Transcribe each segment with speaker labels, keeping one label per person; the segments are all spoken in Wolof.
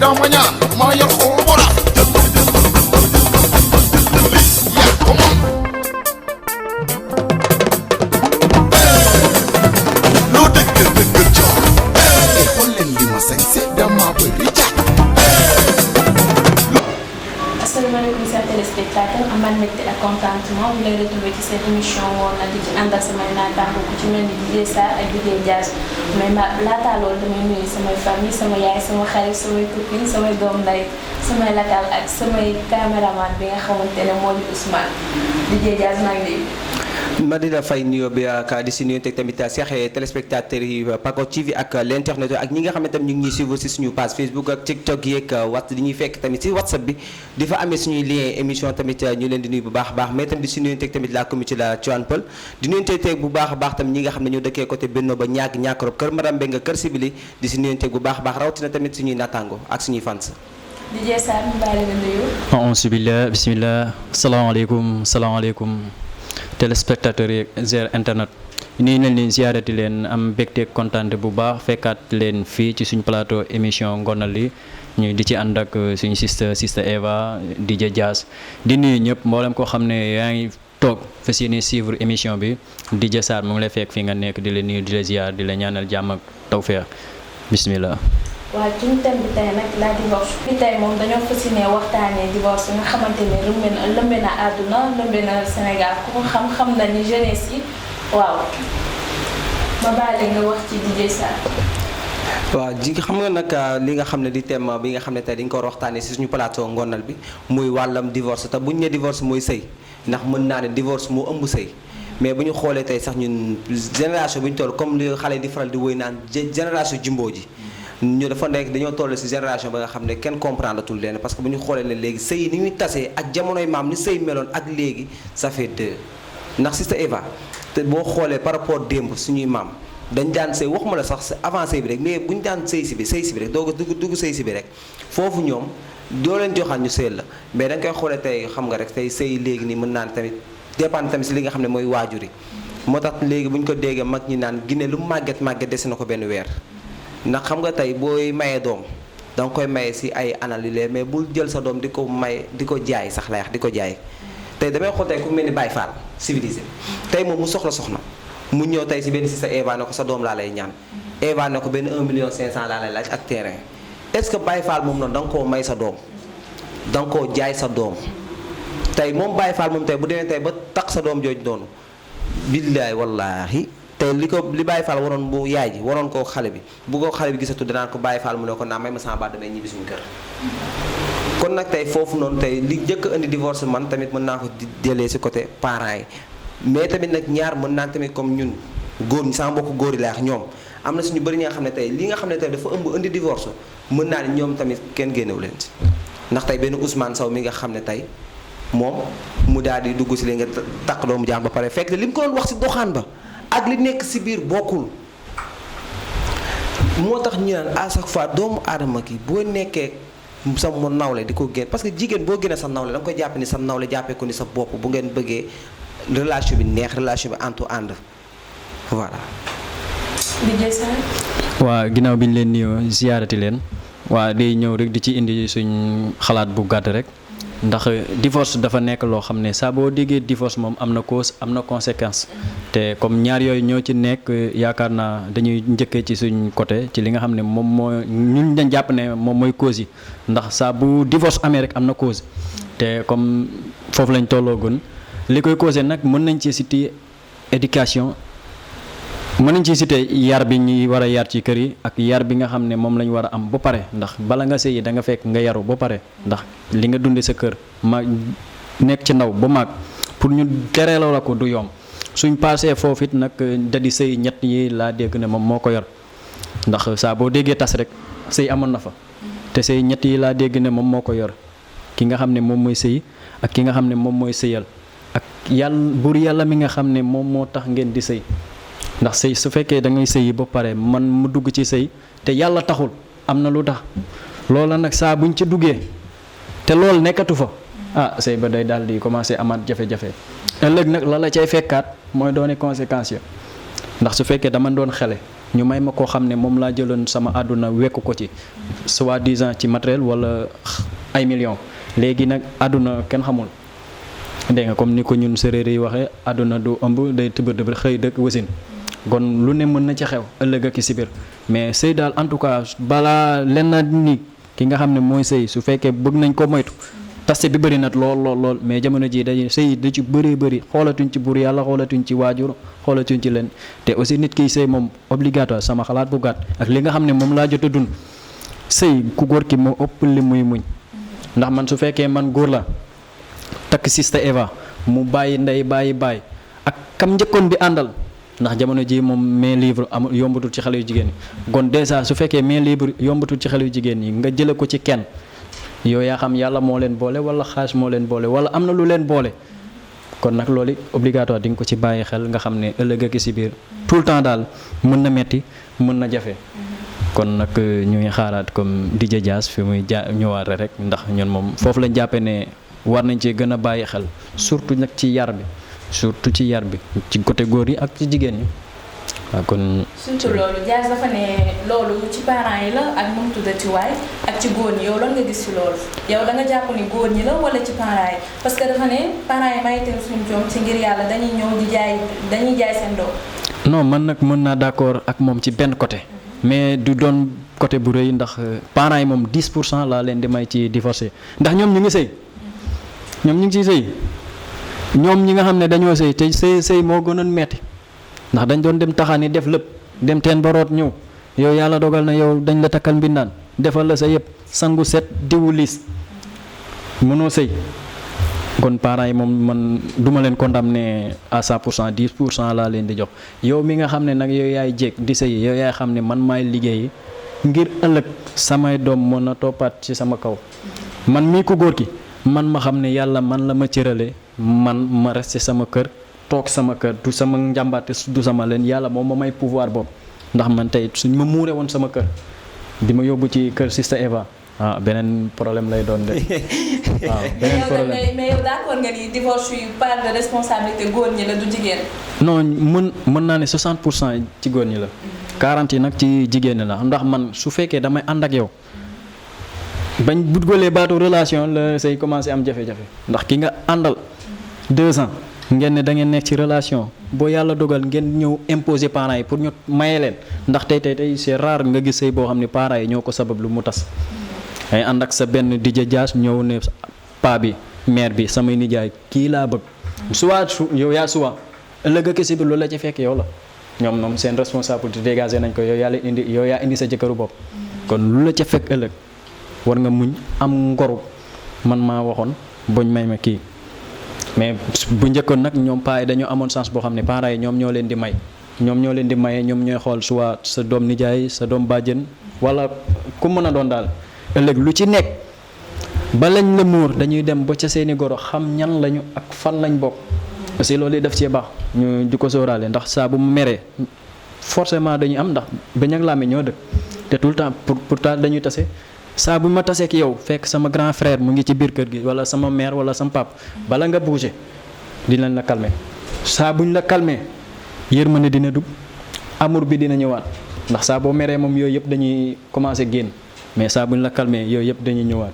Speaker 1: dama ñaan maa yor xol bu rafet yaa ko moom loo dëgg dëgg jox xool leen li ma sañ seet dama bëri jàpp
Speaker 2: asalaamaaleykum chers téléspectateurs amaan mbégte ak contentement bu lay retrouver ci seen émission woon na di ci ànd ak samay naataango ku ci mel ni DJ Sarr ak DJ Diaz mais laataa loolu damay nuyu samay famille sama yaay sama xarit samay copine samay doom nday samay lakal ak samay caméraman bi nga xamante ne moo di Ousmane DJ Diaz maa ngi lay
Speaker 3: ma di la fay nuyoo bi ak di si nuyu teg tamit Cheikh téléspectateurs yi Paco TV ak l'internet ak ñi nga xam ne tam ñu ngi ñuy suivre si suñu page Facebook ak TikTok yeeg di ñuy fekk tamit si WhatsApp bi di fa amee suñuy lien émission tamit ñu leen di nuyu bu baax a baax mais tam di si nuyu teg tamit la communauté la Tivaouane Peulh di nuyu teg bu baax a baax tam ñi nga xam ne ñoo dëkkee côté Benno ba ñàkk-ñàkk kër Maram Mbengue kër Sibili di si nuyu teg bu baax a baax rawatina tamit suñuy naataango ak suñuy fans.
Speaker 2: DJ Sarr ñu bàyyi la nuyu.
Speaker 4: auzu billah bismillah salaamaaleykum téléspectateurs yi zer internet nii nañ leen ziarati leen am mbégte kontaan bu baax fekkaat leen fii ci suñu plateau émission ngonal li ñu di ci ànd ak suñu sister Eva DJ Diaz di nuyu ñëpp mboolem koo xam ne yaa ngi toog fas yéene suivre émission bi DJ Sarr mu ngi lay fekk fi nga nekk di la nuyu di la ziar di la ñaanal jàmm ak tawfeex bismillah.
Speaker 2: waaw suñu thème bi tey nag la divorce bi tey moom dañoo fas yéene waxtaanee divorce nga xamante ne lëmbe na àdduna lëmbe na Sénégal ku ko xam na ni jeunesse yi waaw ma bàyyi nga wax ci DJ Sarr.
Speaker 3: waaw ji xam nga nag li nga xam ne di thème bi nga xam ne tey dañu ko war waxtaanee si suñu plateau ngonal bi muy wàllam divorce te bu ñu nee divorce mooy sëy ndax mën naa ne divorce moo ëmb sëy mais bu ñu xoolee tey sax ñun génération bu ñu toll comme li xale di faral di woy naan génération jumbo ji. ñu dafa nekk dañoo toll ci génération ba nga xam ne kenn comprendre tul leen parce que bu ñu xoolee ne léegi sëy ni ñuy tasee ak jamonoy maam ni sëy meloon ak léegi ça fait deux ndax Sister Eva te boo xoolee par rapport démb suñuy maam dañ daan sëy waxuma la sax avant sëy bi rek mais bu ñu daan sëy si bi rek doog dugg sëy si bi rek foofu ñoom doo leen joxaan ñu sëy la mais dañ koy xoolee tey xam nga rek tey sëy léegi nii mën naa ne tamit dépendre tamit si li nga xam ne mooy waajur yi moo tax léegi bu ñu ko déggee mag ñi naan Guinée lu màgget dese na ko benn weer ndax xam nga tey booy mayee doom da nga koy maye si ay anal yu leer mais bul jël sa doom di ko may di ko jaay sax lay wax di ko jaay tey damay xool tey ku mel ni Baye Fall civilisé tey moom mu soxla soxna mu ñëw tey si benn si sa Eva ne ko sa doom laa lay ñaan Eva ne ko benn 1 million 500 laa lay laaj ak terrain est-ce que Baye Fall moom noonu da nga koo may sa doom da nga koo jaay sa doom tey moom Baye Fall moom tey bu demee tey ba tax sa doom jooju noonu billaay wallaahi te li Baye Fall waroon bu yaay ji waroon ko xale bi bu ko xale bi gisatu danaan ko Baye Fall mu ne ko naa may ma sama baat damay ñibbi suñu kër kon nag tey foofu noonu tey li njëkk indi divorce man tamit mën naa ko jëlee si côté parents yi mais tamit nag ñaar mën naa tamit comme ñun góor ñi sama mbokk góor yi laa wax ñoom am na suñu bëri ñi nga xam ne tey li nga xam ne tey dafa ëmb indi divorce mën naa ne ñoom tamit kenn génnewu leen si ndax tey benn Ousmane Sow mi nga xam ne tey moom mu daal di dugg si li nga takk doomu jaam ba pare fekk li mu ko doon wax si doxaan ba ak li nekk si biir bokkul moo tax ñu naan à chaque fois doomu aadama ki boo nekkee sa mo nawle di ko génn parce que jigéen boo génnee sa nawle da nga koy jàppe ni sa nawle jàppee ko ni sa bopp bu ngeen bëggee relation bi neex relation bi antu ànd voilà.
Speaker 2: DJ Sarr.
Speaker 4: waa ginnaaw bi ñu leen nuyoo ziyaarati leen waa day ñëw rek di ci indi suñ xalaat bu gàtt rek. ndax divorce dafa nekk loo xam ne saa boo déggee divorce moom am na cause am na conséquence te comme ñaar yooyu ñoo ci nekk yaakaar naa dañuy njëkkee ci suñ côté ci li nga xam ne moom moo ñun dañ jàpp ne moom mooy cause yi ndax saa bu divorce amee rek am na cause te comme foofu lañ tolloogun li koy causé nag mën nañ ci citer éducation mën nañ ci citer yar bi ñuy war a yar ci kër yi ak yar bi nga xam ne moom lañ war a am ba pare ndax bala nga sëyi da nga fekk nga yaru ba pare ndax li nga dundee sa kër ma nekk ci ndaw ba mag pour ñu tereeloo la ko du yomb suñ passé foofu it nag da di sëy ñett yi laa dégg ne moom moo ko yor ndax saa boo déggee tas rek sëy amoon na fa te sëy ñett yi laa dégg ne moom moo ko yor ki nga xam ne moom mooy sëy ak ki nga xam ne moom mooy sëyal ak yàlla buur yàlla mi nga xam ne moom moo tax ngeen di sëy ndax sëy su fekkee da ngay sëyi ba pare man mu dugg ci sëy te yàlla taxul am na lu tax loola nag saa buñ ci duggee te loolu nekkatu fa sëy ba day daal di commencé amaat jafe-jafe ëllëg nag la la cay fekkaat mooy doone conséquences ya ndax su fekkee dama doon xele ñu may ma koo xam ne moom laa jëloon sama àdduna wekk ko ci soi-disant ci matériel wala ay millions léegi nag àdduna kenn xamul dégg nga comme ni ko ñun séréer yi waxee àdduna du ëmb day tëbër dëbër xëy dëkk wasin kon lu ne mën na ci xew ëllëg ak si biir mais sëy daal en tout cas balaa lenn ni ki nga xam ne mooy sëy su fekkee bëgg nañ ko moytu taste bi bëri na lool mais jamono ji day sëy da ci bëri xoolatuñ ci buur yàlla xoolatuñ ci waajur xoolatuñ ci leen te aussi nit kiy sëy moom obligatoire sama xalaat bu gàtt ak li nga xam ne moom laa jot a dund sëy ku góor ki moo ëpp li muy muñ ndax man su fekkee man góor la takk sista Eva mu bàyyi ndey bàyyi ak kam njëkkoon bi àndal ndax jamono ji moom main libre amul yombatul ci xale yu jigéen ñi kon dèjà su fekkee main libre yombatul ci xale yu jigéen ñi nga jële ko ci kenn yow yaa xam yàlla moo leen boole wala xaalis moo leen boole wala am na lu leen boole kon nag loolu obligatoire di nga ko ci bàyyi xel nga xam ne ëllëg ak si biir tout le temps daal mën na metti mën na jafe kon nag ñu ngi xaaraat comme DJ Diaz fi muy ñëwaat rek ndax ñun moom foofu lañ jàppee ne war nañ ci gën a bàyyi xel surtout nag ci yar bi ci côté góor yi ak ci jigéen ñi waaw kon.
Speaker 2: surtout loolu Diaz dafa ne loolu ci parents yi la ak nu mu tuddati waay ak ci góor ñi yow lan nga gis ci loolu yow da nga jàpp ni góor ñi la wala ci parents yi parce que dafa ne parents yi may teel suñu doom ci ngir yàlla dañuy ñëw dañuy jaay seen doom.
Speaker 4: non man nag mën naa d'accord ak moom ci benn côté mais du doon côté bu rëy ndax parents yi moom 10% laa leen di may ci divorcé ndax ñoom ñu ngi sëy ñoom ñu ngi ciy sëy ñoom ñi nga xam ne dañoo sëy te sëy moo gënoon metti ndax dañ doon dem taxaani def lépp dem teen ba root ñëw yow yàlla dogal na yow dañ la takkal mbindaan defal la sa yëpp sangu set diwu liis mënoo sëy kon parents yi moom man duma leen condamné à 100% 10% laa leen di jox yow mi nga xam ne nag yow yaay jéeg di sëy yow yaay xam ne man maay liggéeyi ngir ëllëg samay doom mën a toppaat ci sama kaw man mii ko góor ki man ma xam ne yàlla man la ma cërale man ma resté sama kër toog sama kër du sama njàmbaate du sama leen yàlla moom ma may pouvoir boobu ndax man tey suñ ma muure woon sama kër di ma yóbbu ci kër Sista Eva beneen problème lay doon de waaw beneen problème
Speaker 2: mais yow d'accord nga ni divorce yu part de responsabilité góor ñi la du jigéen.
Speaker 4: non mën naa ne 60% ci góor ñi la 40 yi nag ci jigéen ñi la ndax man su fekkee damay ànd ak yow bañ budgalee baatu relation la say commencé am jafe-jafe ndax ki nga àndal 2 ans ngeen ne da ngeen nekk ci relation boo yàlla dogal ngeen ñëw imposer parents yi pour ñu maye leen ndax tey c'est rare nga gis sëy boo xam ne parents yi ñoo ko sabab lu mu tas ay ànd ak sa benn DJ Diaz ñëw ne paa bi mère bi samay nijaay kii laa bëgg soit yow yaa suwa ëllëg ak si bi loolu la ci fekk yow la ñoom seen responsabilité dégagé nañ ko yow yaa indi sa jëkkëru bopp kon lu la ca fekk ëllëg war nga muñ am ngoru man maa waxoon boñ may ma kii mais bu njëkkoon nag ñoom paa yi dañoo amoon chance boo xam ne parents yi ñoom ñoo leen di may ñoom ñooy xool soit sa doom nijaay sa doom bàjjen wala ku mën a doon daal ëllëg lu ci nekk ba lañ la muur dañuy dem ba ca seeni goro xam ñan lañu ak fan lañ bokk aussi loolu def ci baax ñu di ko sóoraale ndax saa bu mu meree forcément dañuy am ndax bañ ak làmmiñ ñoo dëkk te tout le temps pourtant dañuy tase saa bu ma tasee ak yow fekk sama grand frère mu ngi ci biir kër gi wala sama mère wala sama pap bala nga bouger dinañ la calmer saa buñ la calmer yërmande dina dugg amour bi dina ñëwaat ndax saa boo meree moom yooyu yëpp dañuy commencer génn mais saa buñ la calmer yooyu yëpp dañuy ñëwaat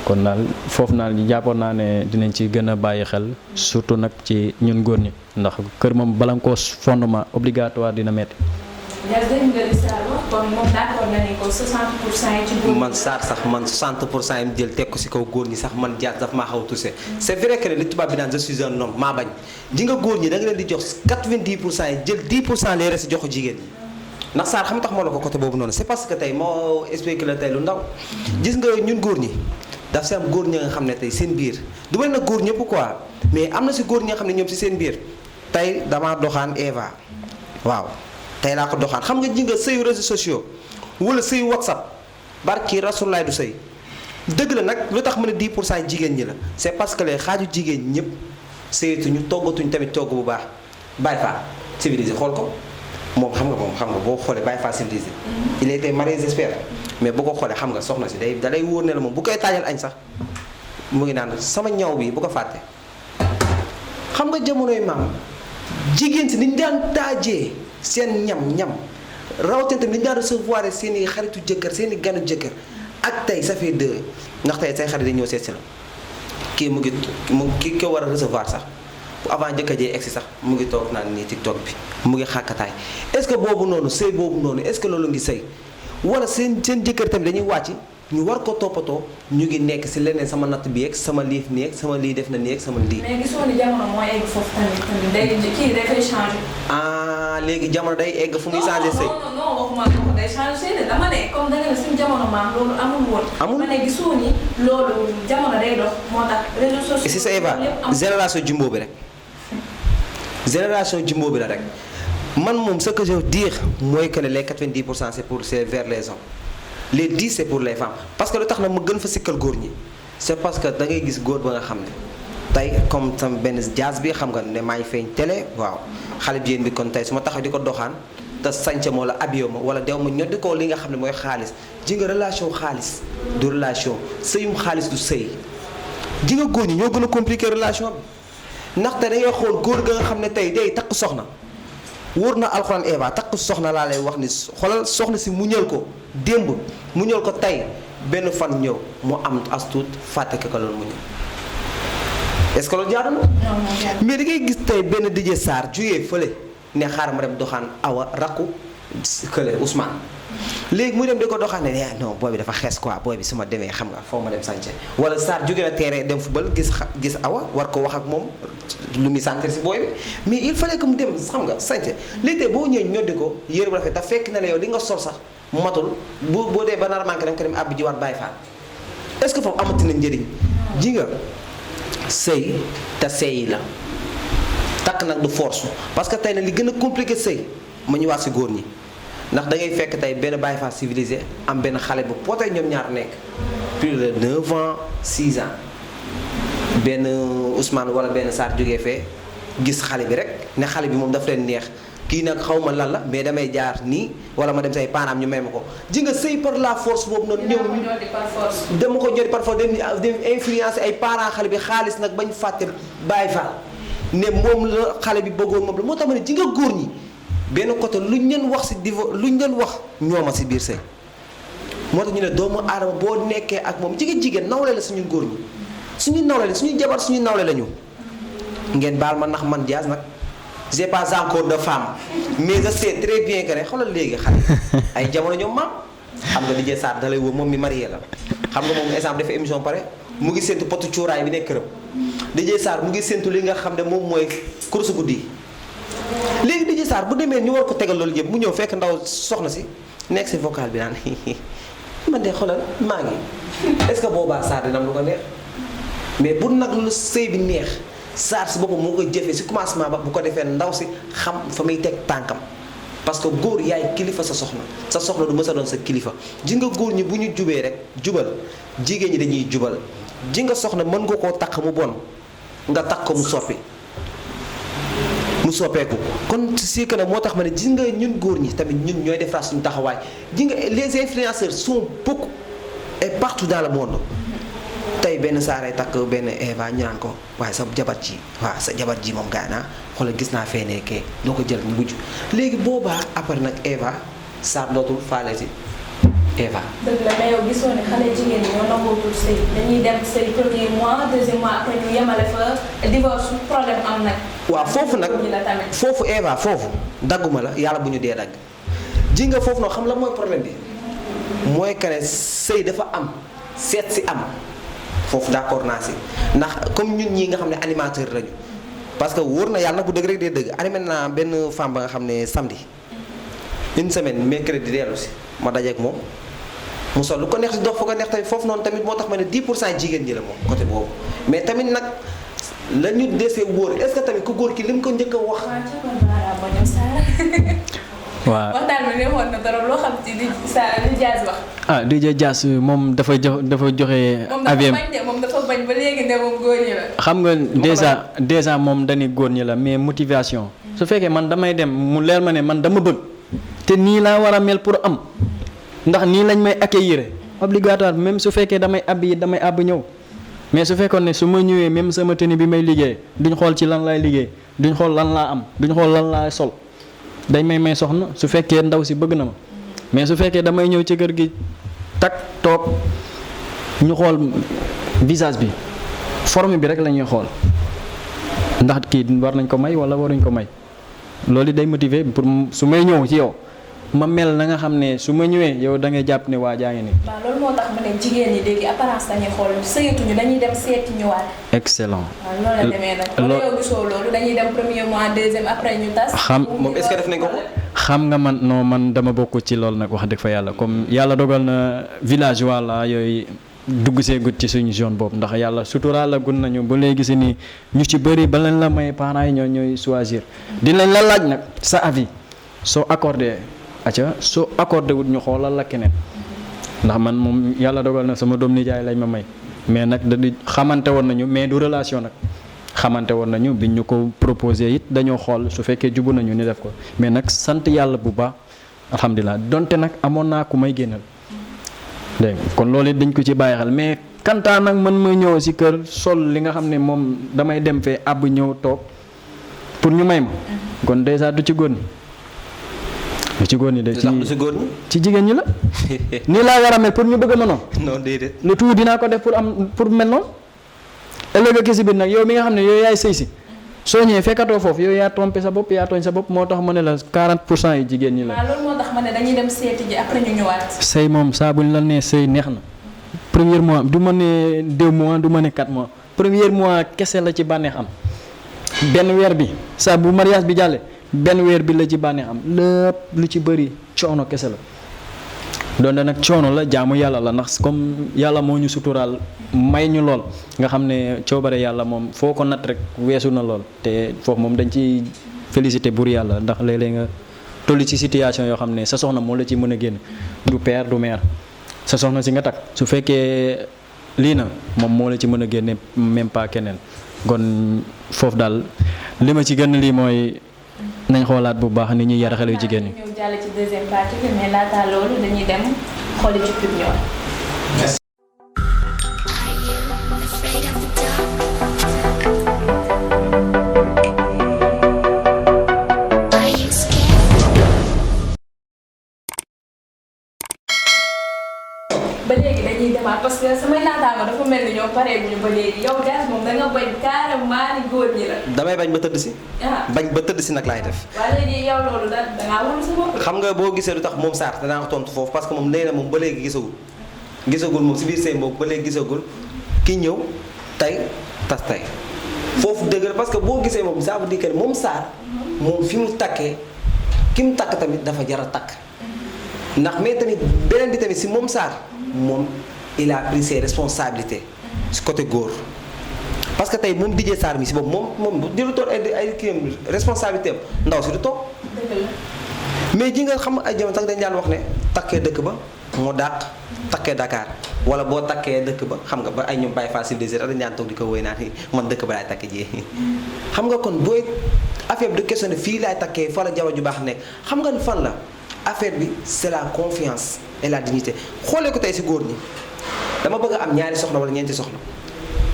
Speaker 4: kon daal foofu naa jàppoon naa ne dinañ ci gën a bàyyi xel surtout nag ci ñun góor ñi ndax kër moom bala nga koo fondement obligatoire dina metti
Speaker 3: man Sarr sax man 60% yi mu jël teg ko si kaw góor ñi sax man Diaz daf maa xaw a touché c'est vrai que ne li tubaab bi naan je suis un homme maa bañ ji nga góor ñi da nga leen di jox 90% yi jël 10% les restes jox ko jigéen ñi ndax Sarr xam nga tax moo la ko côté boobu noonu c'est parce que tey moo expliqué la tey lu ndaw gis nga ñun góor ñi daf si am góor ñi nga xam ne tey seen biir du may nag góor ñëpp quoi mais am na si góor ñi nga xam ne ñoom si seen biir tey damaa doxaan Eva waaw tey laa ko doxaan xam nga ji nga sëyu réseaux sociaux wala sëyu WhatsApp barki rasulaay du sëy dëgg la nag lu tax mu ne 10% jigéen ñi la c'est parce que les xaaju jigéen ñëpp sëyatuñu toggatuñ tamit togg bu baax Baye Fall civilisé xool ko moom xam nga boo xoolee Baye Fall civilisé il était marié j'espère mais boo ko xoolee xam nga soxna si da lay wóor ne la moom bu koy taajal añ sax mu ngi naan sama ñaw bi bu ko fàtte xam nga jamonoy maam jigéen si niñ daan taajee seen ñam rawatina tamit ni ñu daan recevoir seen i xaritu jëkkër seen i ganu jëkkër ak tey ça fait deux ndax tey say xarit dañu ñëw seet si la kii mu ki ko war a recevoir sax avant jëkkër jee egsi sax mu ngi toog naan nii TikTok bi mu ngi xàkkataay est-ce que boobu noonu sëy boobu noonu est-ce que loolu ngi sëy wala seen jëkkër tamit dañuy wàcc ñu war ko toppatoo ñu ngi nekk si leneen sama natt bi yeeg sama liif nii yeeg sama lii def na nii yeeg sama lii.
Speaker 2: mais gisoo ni jamono mooy egg foofu tamit day kii dafay changé.
Speaker 3: léegi jamono day egg fu muy changé sëy.
Speaker 2: non waxuma day changé sëy de dama ne comme da nga ne suñu jamono maam loolu amul woon.
Speaker 3: amul
Speaker 2: ma ne gisoo ni loolu jamono day dox moo tax réseaux sociaux.
Speaker 3: si sa Eva génération jumbo bi rek génération jumbo bi la rek man moom ce que je veux dire mooy que ne les 90% c'est vers les hommes. les 10 c'est pour les femmes parce que lu tax na ma gën fa sikkal góor ñi c'est parce que da ngay gis góor ba nga xam ne tey comme tam benn jazz bi xam nga ne maa ngi feeñ télé waaw xale bi yéen bi kon tey su ma taxaw di ko doxaan te sànce moo la abiyoo ma wala dew ma ñoddi ko li nga xam ne mooy xaalis ji nga relation xaalis du relation sëyum xaalis du sëy ji nga góor ñi ñoo gën a compliqué relation bi ndaxte da ngay xool góor ga nga xam ne tey day takk soxna wóor na alxuraan Eva takk soxna laa lay wax ni xoolal soxna si mu ñël ko démb mu ñël ko tey benn fan ñëw mu am as tuut fàtte ko loolu mu ñëw est-ce que loolu jaadu na mais da ngay gis tey benn DJ Sarr jugee fële ne xaaral ma dem doxaan awa rakku kële Ousmane léegi muy dem di ko doxaan ne non booy bi dafa xees quoi booy bi su ma demee xam nga foo ma dem sànce wala Sarr jugee na terrain dem football gis awa war ko wax ak moom lu muy sentir si booy bi mais il fallait que mu dem xam nga sànce léegi tey boo ñëwee ñoddi ko yére bu rafet te fekk na la yow li nga sol sax matul boo dee ba nar a manqué da nga ko dem abbi ji waat bàyyi faat est-ce que foofu amati na njëriñ ji nga sëy te sëy la takk nag du force parce que tey nag li gën a compliqué sëy ma ñu waat si góor ñi ndax da ngay fekk tey benn bàyyi faat civilisé am benn xale bu pootee ñoom ñaar nekk plus de 9 ans 6 ans benn Ousmane wala benn Sarr jógee fee gis xale bi rek ne xale bi moom daf leen neex kii nag xaw ma lan la mais damay jaar nii wala ma dem say parents ñu may ma ko ji nga sëy par la force boobu noonu ñëw dama ko ñoddi par force dem influencer ay parents xale bi xaalis nag bañ fàtte bàyyi faal ne moom la xale bi bëggoon moom la moo tax ma ne ji nga góor ñi benn côté luñ leen wax si divorce luñ leen wax ñooma si biir sëy moo tax ñu ne doomu aadama boo nekkee ak moom jigéen nawle la suñu góor ñi suñu nawle la suñu jabar suñu nawle la ñu ngeen baal ma ndax man Diaz nag j'ai pas encore de femme mais je sais très bien que ne xoolal léegi xale ay jamono ñoom maam xam nga DJ Sarr da lay woo moom mi marié la xam nga moom exemple dafa émission pare mu ngi séntu potu cuuraay bi nekk këram DJ Sarr mu ngi séntu li nga xam ne moom mooy course guddi léegi DJ Sarr bu demee ñu war ko tegal loolu yëpp mu ñëw fekk ndaw soxna si nekk si vocal bi naan man de xoolal maa ngi est-ce que boobaa Sarr dina am lu ko neex mais bu nag lu sëy bi neex Sarr si boppam moo koy jëfee si commencement ba bu ko defee ndaw si xam fa muy teg tànkam parce que góor yaay kilifa sa soxna du mës a doon sa kilifa ji nga góor ñi bu ñu jubee rek jubal jigéen ñi dañuy jubal ji nga soxna mën nga koo takk mu bon nga takk ko mu soppeeku kon c'est que nag moo tax ma ne ji nga ñun góor ñi tamit ñun ñooy defaraat suñu taxawaay ji nga les influenceurs sont beaucoup et partout dans le monde tey benn saaray takk benn Eva ñu naan ko waaye sa jabar ji waaw sa jabar ji moom gaa naa xoolal gis naa fee nekkee doo ko jël mu mujj léegi boobaa après nag Eva Sarr dootul faale si Eva.
Speaker 2: dëgg la mais yow gisoo ne xale jigéen ñi ñoo nangootul sëy dañuy dem sëy premier mois deuxième mois après ñu yemale fa divorce problème am nag.
Speaker 3: waaw foofu nag foofu Eva foofu dagguma la yàlla bu ñu dee dagg ji nga foofu noonu xam la mooy problème bi mooy que ne sëy dafa am seet si am. foofu d'accord naa si ndax comme ñun ñii nga xam ne animateur lañu parce que wóor na yàlla nag bu dëgg rek dee dëgg animé naa benn femme ba nga xam ne samedi une semaine mercredi dellu si ma dajeek moom mu sol lu ko neex si dox fa ko neex tamit foofu noonu tamit moo tax ma ne 10% jigéen ñi la moom côté boobu mais tamit nag la ñu desee wóor est-ce que tamit ku góor ki li mu ko njëkk a wax.
Speaker 4: waaw
Speaker 2: waxtaan bi neexoon na trop loo xam ci li Diaz wax.
Speaker 4: DJ Diaz moom dafa joxe. aviam
Speaker 2: moom dafa bañ ba léegi ne moom góor ñi la.
Speaker 4: xam nga déjà moom dañuy góor ñi la mais motivation. su fekkee man damay dem mu leer ma ne man dama bëgg. te nii laa war a mel pour am. ndax nii lañ may accueillir obligatoire même su fekkee damay àbb ñëw. mais su fekkoon ne su ma ñëwee même sama tenue bi may liggéey duñ xool ci lan laay liggéey duñ xool lan laa am duñ xool lan laay sol. dañ may soxna su fekkee ndaw si bëgg na ma mais su fekkee damay ñëw ci kër gi tak toog ñu xool visage bi forme bi rek la ñuy xool ndax kii war nañ ko may wala waruñ ko may loolu day motiver pour su may ñëw ci yow ma mel na nga xam ne su ma ñëwee yow da ngay jàpp ne waa jaa ngi nii.
Speaker 2: waaw loolu moo tax ma ne jigéen ñi léegi apparence dañuy xool sëyatuñu dañuy dem seeti ñëwaat.
Speaker 4: excellent.
Speaker 2: waaw loolu la demee nag. wala yow gisoo loolu dañuy dem premier mois deuxième après ñu tas.
Speaker 3: moom est-ce que def nañ ko.
Speaker 4: xam nga man dama bokk ci loolu nag wax dëgg fa yàlla comme yàlla dogal na village walla yooyu dugg see gut ci suñu zone boobu ndax yàlla suturaal la gun nañu ba léegi si nii ñu ci bëri ba leen la may parents yi ñooy choisir dinañ la laaj nag sa avis soo accordé acca soo accordé wut ñu xoolal la keneen ndax man moom yàlla dogal na sama doom nijaay lañ ma may mais nag da di xamante woon nañu mais du relation nag xamante woon nañu biñ ñu ko proposé it dañoo xool su fekkee jubu nañu ni def ko mais nag sant yàlla bu baax alhamdulilah donte nag amoon naa ku may génnal dégg nga kon loolu it dañ ko ci bàyyi xel mais kantaa nag man ma ñëw si kër sol li nga xam ne moom damay dem fee àbb ñëw toog pour ñu may ma kon dèjà du ci góor ñi du ci góor ñi de ci jigéen ñi la nii laa war a mel pour ñu bëgg ma noonu
Speaker 3: non déedéet
Speaker 4: le tout dinaa ko def pour mel noonu ëllëg ki si biir nag yow mi nga xam ne yow yaay sëy si soo ñëwee fekkatoo foofu yow yaa trompé sa bopp yaa tooñ sa bopp moo tax ma ne la 40% yi jigéen ñi la.
Speaker 2: waaw loolu moo tax ma ne dañuy dem seeti ji après ñu ñëwaat.
Speaker 4: sëy moom saa buñ la nee sëy neex na premier mois du ma ne 2 mois du ma ne 4 mois premier mois kese la ci bànneex am benn weer bi saa bu mariage bi jàllee benn weer bi la ci bànneex am lépp lu ci bëri coono kese la. doonte nag coono la jaamu yàlla la ndax comme yàlla moo ñu suturaal may ñu lool nga xam ne coobare yàlla moom foo ko nat rek weesu na lool te foofu moom dañ ci félicité buur yàlla ndax léeg-léeg nga toll ci situation yoo xam ne sa soxna moo la ci mën a génn du père du mère sa soxna si nga takk su fekkee lii na moom moo la ci mën a génne même pas keneen kon foofu daal li ma ci gën lii mooy nañ xoolaat bu baax ni ñuy yar xale yu jigéen ñi.
Speaker 2: ñëw jàll ci deuxième partie bi mais laata loolu dañuy dem xooli ci pub ñëwaat. ba léegi dañuy demaat parce que samay naataango dafa mel ni ñoom pareeguñu ba léegi yow Dias moom da nga bañ carrément ni góor ñi la.
Speaker 3: damay bañ ba tëdd si. bañ ba tëdd si nag laay def.
Speaker 2: waaw léegi yow loolu da ngaa wóolu sa bopp.
Speaker 3: xam nga boo gisee lu tax moom Sarr danaa ko tontu foofu parce que moom nee na moom ba léegi gisagul moom si biir seen boobu ba léegi gisagul ki ñëw tey tas tey foofu dëgg parce que boo gisee moom ça veut dire que moom Sarr moom fi mu takkee ki mu takk tamit dafa jar a takk ndax mais tamit beneen bi tamit si moom Sarr moom il a pris ses responsabilités si côté góor parce que tey moom DJ Sarr mi si boobu moom di lu toog ay kii responsabilité am ndaw si du toog mais ji nga xam ay jamono sax dañ daan wax ne takkee dëkk ba moo dàq takkee Dakar wala boo takkee dëkk ba xam nga ba ay ñoom bàyyi facile des dañ daan toog di ko wéy naan man dëkk ba laay takkee ji xam nga kon booy affaire bi de question ne fii laay takkee fa la jabar ju baax nekk xam nga fan la affaire bi c'est la confiance et la dignité xoolee ko tey si góor ñi dama bëgg a am ñaari soxla wala ñeenti soxla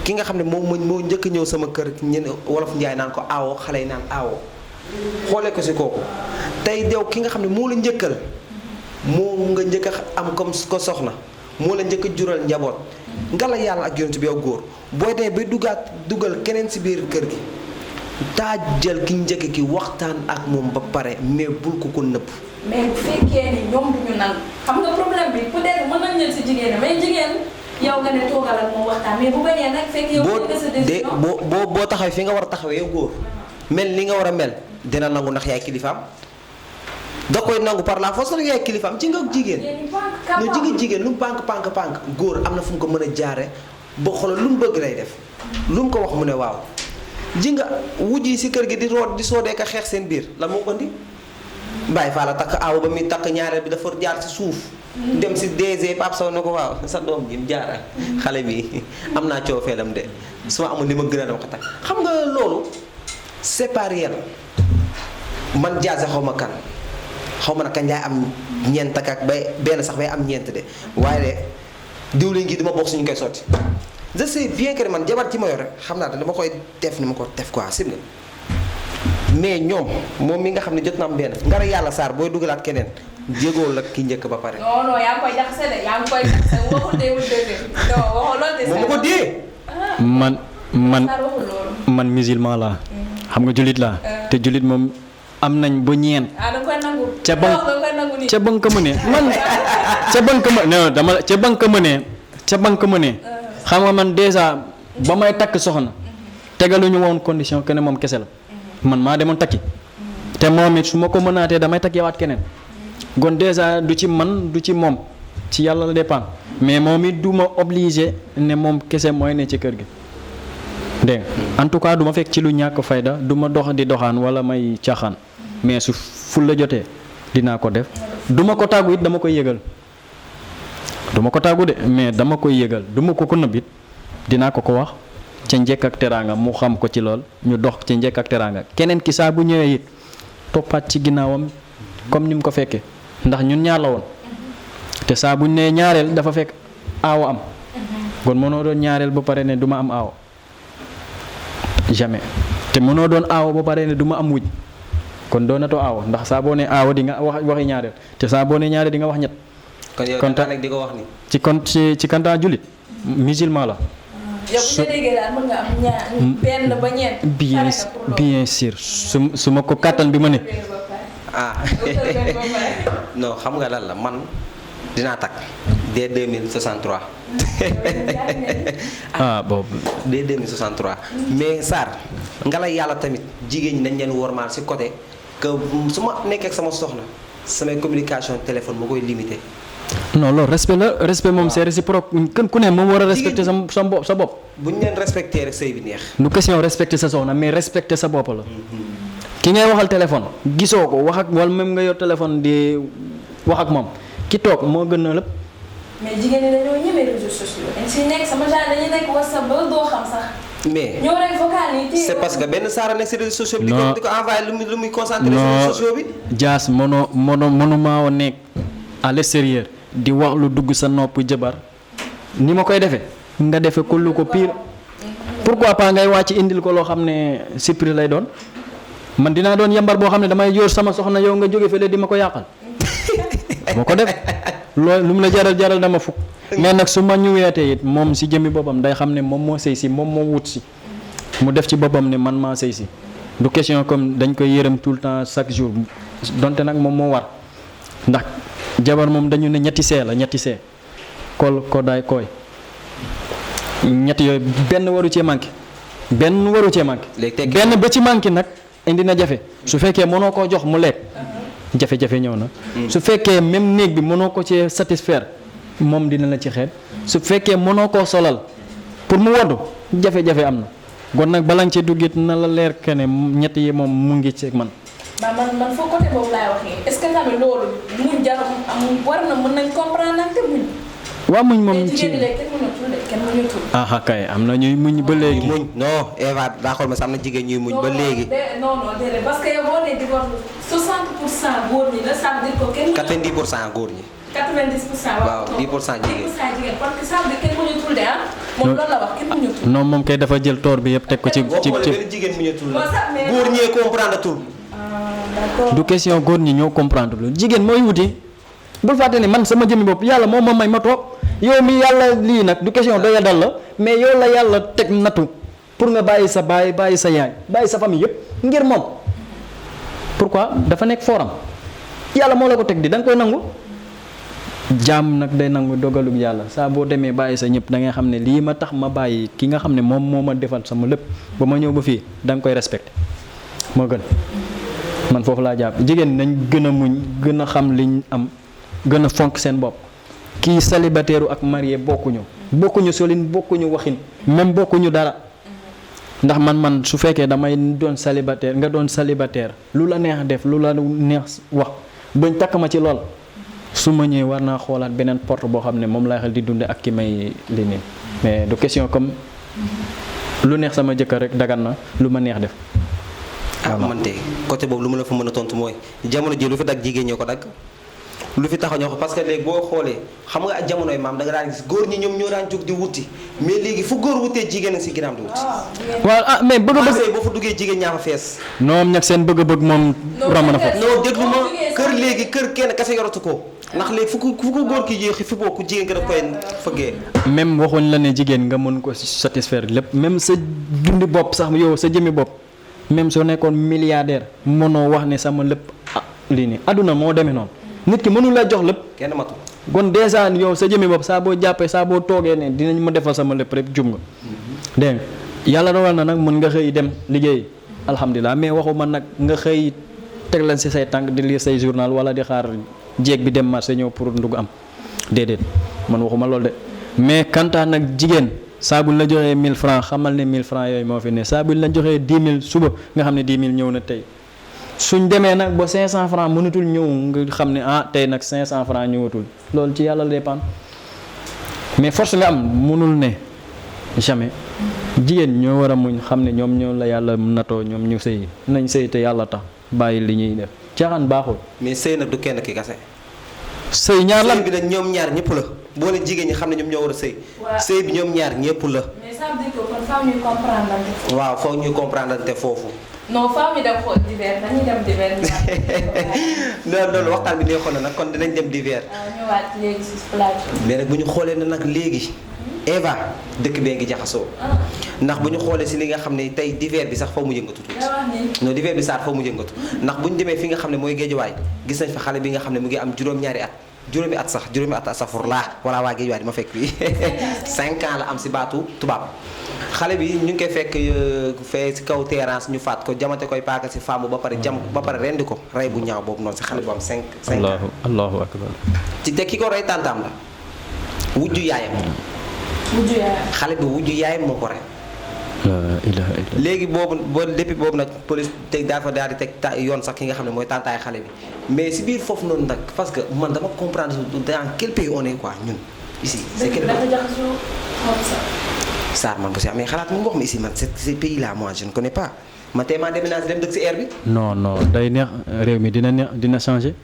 Speaker 3: ki nga xam ne moom moo njëkk ñëw sama kër ñen wolof njaay naan ko aawo xale yi naan aawo xoolee ko si kooku tey dew ki nga xam ne moo la njëkkal moo nga njëkk a am comme ko soxna moo la njëkk a jural njaboot nga la yàlla ak yonent bi yow góor booy demee ba dugal keneen si biir kër gi taa jël ki njëkk ki waxtaan ak moom ba pare mais bul ko nëbb
Speaker 2: mais bu fekkee ni ñoom duñu nangu xam nga problème bi peut-être mën nañ ñëw si jigéen mais jigéen yow nga ne toogal ak moom waxtaan mais bu bañee nag fekk yow nga sa décision
Speaker 3: boo taxawee fi nga war a taxawee yow góor mel ni nga war a mel dina nangu ndax yaay kilifaam da koy nangu par la force nag yaay kilifaam ci nga jigéen no jigéen lu mu pànk góor am na fu mu ko mën a jaare ba xoolal lu mu bëgg lay def lu mu ko wax mu ne waaw ji nga wujj yi si kër gi di root di soodee ka xeex seen biir lan moo ko indi bàyyi faa la takk aaw ba muy takk ñaareel bi dafa jaar si suuf dem si DG Pape Sow ne ko waaw sa doom ji mu jaara xale bi am naa coofeelam de su ma amul li ma gën a dama ko takk xam nga loolu c'est pas réel man jaase xaw ma kan xaw ma nag kañ laay am ñeent ak bay benn sax bay am ñeent de waaye de diwlin gi duma bokk suñu koy sotti je sais bien que man jabar ci ma yor rek xam naa dama koy def ni ma ko def quoi sim nga mais ñoom moom mi nga xam ne jot na am benn ngara yàlla Sarr booy dugalaat keneen jégoo la ki njëkk ba pare.
Speaker 2: non non yaa ngi koy jaxase de yaa ngi koy jaxase waxul déewul dëgg non waxul loolu de.
Speaker 3: moom ma ko dee.
Speaker 4: man musulman laa. xam nga jullit laa. te jullit moom am nañ ba ñeent.
Speaker 2: da nga koy nangu.
Speaker 4: ca ba nga ko mënee man ca ba nga ko mënee non dama ca ba nga ko mënee ca ba nga ko mënee. xam nga man dèjà ba may takk soxna. tegaluñu woon condition que ne moom kese la. man maa demoon takki. te moom it su ma ko mënaatee damay takkiwaat keneen. kon dèjà du ci man du ci moom ci yàlla la dépend mais moom it du ma obligé ne moom kese mooy ne ci kër gi. dégg nga en tout cas du ma fekk ci lu ñàkk fayda du ma dox di doxaan wala may caaxaan mais su ful la jotee dinaa ko def du ma ko tàggu it dama koy yëgal du ma ko tàggu de mais dama koy yëgal du ma ko nëbb it dinaa ko wax ca njëkk ak teraanga mu xam ko ci lool ñu dox ca njëkk ak teraanga keneen ki saa bu ñëwee it toppaat ci ginnaawam comme ni mu ko fekkee ndax ñun ñaar la woon te saa bu ñu nee ñaareel dafa fekk aawo am kon mënoo doon ñaareel ba pare ne du ma am aawo jamais te mënoo doon aawo ba pare ne du ma am wujj kon doonatoo aawo ndax saa boo nee aawo di nga waxi ñaareel te saa boo nee ñaareel di nga wax ñett.
Speaker 3: kon yow nag di ko wax ni
Speaker 4: ci kantaa jullit musulman la.
Speaker 2: yow bu ñu déggee daal mën nga am benn ba ñeent.
Speaker 4: bien sûr su ma ko kàttan bi ma ne.
Speaker 3: non xam nga lan la man dinaa takk dès 2063.
Speaker 4: boobu.
Speaker 3: dès 2063 mais Sarr nga la yàlla tamit jigéen ñi nañ leen wormaal si côté que su ma nekkee ak sama soxna samay communication téléphone ma koy limité.
Speaker 4: non loolu respect la respect moom c'est réciproque kën ku ne moom war a respecter sa bopp.
Speaker 3: bu ñu leen respecté rek sëy bi neex.
Speaker 4: nu question respecter sa soxna mais respecter sa bopp la. ki ngay waxal téléphone gisoo ko wax ak wala même nga yor téléphone di wax ak moom ki toog moo gën a lépp.
Speaker 2: mais jigéen ñi dañoo ñeme réseaux sociaux dañ siy nekk sama genre dañuy nekk WhatsApp ba doo xam sax.
Speaker 3: mais
Speaker 2: ñoo rek vocal yi
Speaker 3: c'est parce que benn Sarr a nekk si réseaux sociaux bi. di ko envoyé lu muy concentré si réseaux sociaux bi.
Speaker 4: Dias mënumaa nekk à l'extérieur di wax lu dugg sa nopp jabar ni ma koy defee nga defee ko lu ko pire. pourquoi pas ngay wàcc indil ko loo xam ne surprise lay doon man dinaa doon yambar boo xam ne damay yor sama soxna yow nga jóge fële di ma ko yàqal moo ko def loolu lu mu la jaral dama fukk mais nag su ma ñëweetee it moom si jëmmi boppam day xam ne moom moo sëy si moom moo wut si mu def ci boppam ne man maa sëy si du question comme dañ koy yërëm tout le temps chaque jour donte nag moom moo war ndax jabar moom dañu ne ñetti see kol ko daay kooy ñetti yooyu benn waru cee manqué benn ba ci manqué nag indi na jafe su fekkee mënoo koo jox mu lekk jafe-jafe ñëw na su fekkee même néeg bi mënoo ko cee satisfaire moom dina la ci xeet su fekkee mënoo koo solal pour mu woddu jafe-jafe am na kon nag bala nga ci duggit na la leer que ne ñett yi moom mu ngi ci man.
Speaker 2: man foo côté boobu laay waxee est-ce que tamit loolu muñ jaram am war na mën nañ comprendre nag te muñ.
Speaker 4: waaw muñ moom
Speaker 2: mais
Speaker 4: ci
Speaker 2: jigéen ñi léegi kenn muñatul.
Speaker 4: kay am na ñuy muñ ba léegi.
Speaker 3: muñ non Eva daa xool ma sax am na jigéen ñuy muñ ba léegi.
Speaker 2: non déedéet parce que yow boo nee divorce 60% góor ñi la ça veut dire que kenn.
Speaker 3: 90% góor ñi.
Speaker 2: 90%
Speaker 3: waaw 10% jigéen
Speaker 2: 10% jigéen parce que ça veut dire kenn muñatul de moom loolu la wax kenn muñatul.
Speaker 4: non moom kay dafa jël toor bi yëpp teg ko ci
Speaker 3: benn jigéen muñatul la góor ñee comprendre tout.
Speaker 2: d'accord
Speaker 4: du question góor ñi ñoo comprendre lu jigéen mooy wuti bul fàtte ni man sama jëmmi bopp yàlla moo ma may ma toog yow mi yàlla lii nag du question doya dal la mais yow la yàlla teg nattu pour nga bàyyi sa baay bàyyi sa yaay bàyyi sa famille yëpp ngir moom pourquoi dafa nekk fooram yàlla moo la ko teg di da nga koy nangu jaam nag day nangu dogalug yàlla saa boo demee bàyyi sa ñëpp da ngay xam ne lii ma tax ma bàyyi ki nga xam ne moom moo ma defal sama lépp ba ma ñëw ba fii da nga koy respecté moo gën man foofu laa jàpp jigéen nañ gën a muñ gën a xam liñ am gën a fonk seen bopp kii célibataire ak marié bokkuñu solin bokkuñu waxin même bokkuñu dara ndax man su fekkee damay doon célibataire nga doon célibataire lu la neex def lu la neex wax bañ takk ma ci lool su ma ñëwee war naa xoolaat beneen porte boo xam ne moom laay xel di dunde ak ki may li nii mais du question comme lu neex sama jëkkër rek dagan na lu ma neex def.
Speaker 3: man de côté boobu lu ma la fa mën a tontu mooy jamono ji lu fi dagg jigéen ñoo ko dagg lu fi tax ñoo ko parce que léegi boo xoolee xam nga ak jamonoy maam da nga daan gis góor ñi ñoom ñoo daan jóg di wuti mais léegi fu góor wutee jigéen si ginnaaw di wuti.
Speaker 4: waaw ah mais bëgg-bëgg
Speaker 3: boo fa duggee jigéen ñaa fa fees.
Speaker 4: ñoom nag seen bëgg-bëgg moom romb na foofu.
Speaker 3: non déglu ma kër léegi kër kenn kese yoratu ko ndax léegi fu ko góor ki jeexi fi boo ku jigéen ki daf koy fëggee.
Speaker 4: même waxuñ la ne jigéen nga mën ko satisfaire lépp même sa dundi bopp sax yow sa jëmmi bopp même soo nekkoon milliardaire mënoo wax ne sama lépp lii nii àdduna moo demee noonu nit ki mënul la jox lépp.
Speaker 3: kenn matu
Speaker 4: kon dèjà yow sa jëmmi bopp saa boo jàppee saa boo toogee ne dinañ ma defal sama lépp rek jum nga. dégg nga yàlla dogal na nag mën nga xëy dem liggéey alhamdulilah mais waxuma nag nga xëy teg leen si say tànk di lire say journal wala di xaar jéeg bi dem marché ñëw pour ndugg am déedéet man waxuma loolu de mais kantaan nag jigéen saa buñ la joxee 1000 francs xamal ne 1000 francs yooyu moo fi ne saa buñ la joxee 10 000 suba nga xam ne 10 000 ñëw na tey suñ demee nag ba 500 francs mënatul ñëw nga xam ne ah tey nag 500 francs ñëwatul loolu ci yàlla dépend mais force nga am mënul ne jamais jigéen ñoo war a muñ xam ne ñoom ñoo la yàlla natoo ñoom ñu sëy nañ sëy te yàlla tax bàyyi li ñuy def caaxaan baaxul.
Speaker 3: mais sëy nag du kenn ki kase.
Speaker 4: sëy ñaar lan
Speaker 3: sëy bi nag ñoom ñaar ñëpp la boo leen jigéen ñi xam ne ñoom ñoo war a sëy. sëy bi ñoom ñaar ñëpp la.
Speaker 2: mais ça veut dire que kon faaw ñuy comprendre foofu.
Speaker 3: waaw foog ñuy comprendre te foofu.
Speaker 2: non faaw ñu dem xool divers dañuy dem divers.
Speaker 3: non loolu waxtaan bi neexoon na nag kon dinañ dem divers.
Speaker 2: ñëwaat léegi si plateau.
Speaker 3: mais nag bu ñu xoolee ne nag léegi. Eva dëkk bee ngi jaxasoo. ndax bu ñu xoolee si li nga xam ne tey divers bi sax foo mu yëngatu tuuti. non divers bi sax foo mu yëngatu. ndax bu ñu demee fi nga xam ne mooy géejuwaay gis nañ fa xale bi nga xam ne mu ngi am juróom-ñaari at juróomi at safurlaa wala waa géejuwaay di ma fekk fii 5 ans la am si baatu tubaab. xale bi ñu ngi koy fekk fee si kaw terrasse ñu faat ko jamate koy paaka si femme ba pare jam ba pare rendi ko rey bu ñaaw boobu noonu si xale bu am 5 ans.
Speaker 4: allahu akbar.
Speaker 3: ci te ki ko rey tàntaam la wujju yaayam. xale bi wujju yaayam moo ko rey.
Speaker 4: la ilaha illallah.
Speaker 3: léegi boobu depuis boobu nag police teg daal di teg yoon sax ki nga xam ne mooy tàntaay xale bi mais si biir foofu noonu nag parce que man dama comprendre dans quel pays on est quoi ñun ici. c'est quel pays Sarr man bu si amee xalaat mu wax ma ici man ces pays là moi je ne connais pas ma tey maa déménagé dem dëkk si air bi.
Speaker 4: non day neex réew mi dina changer.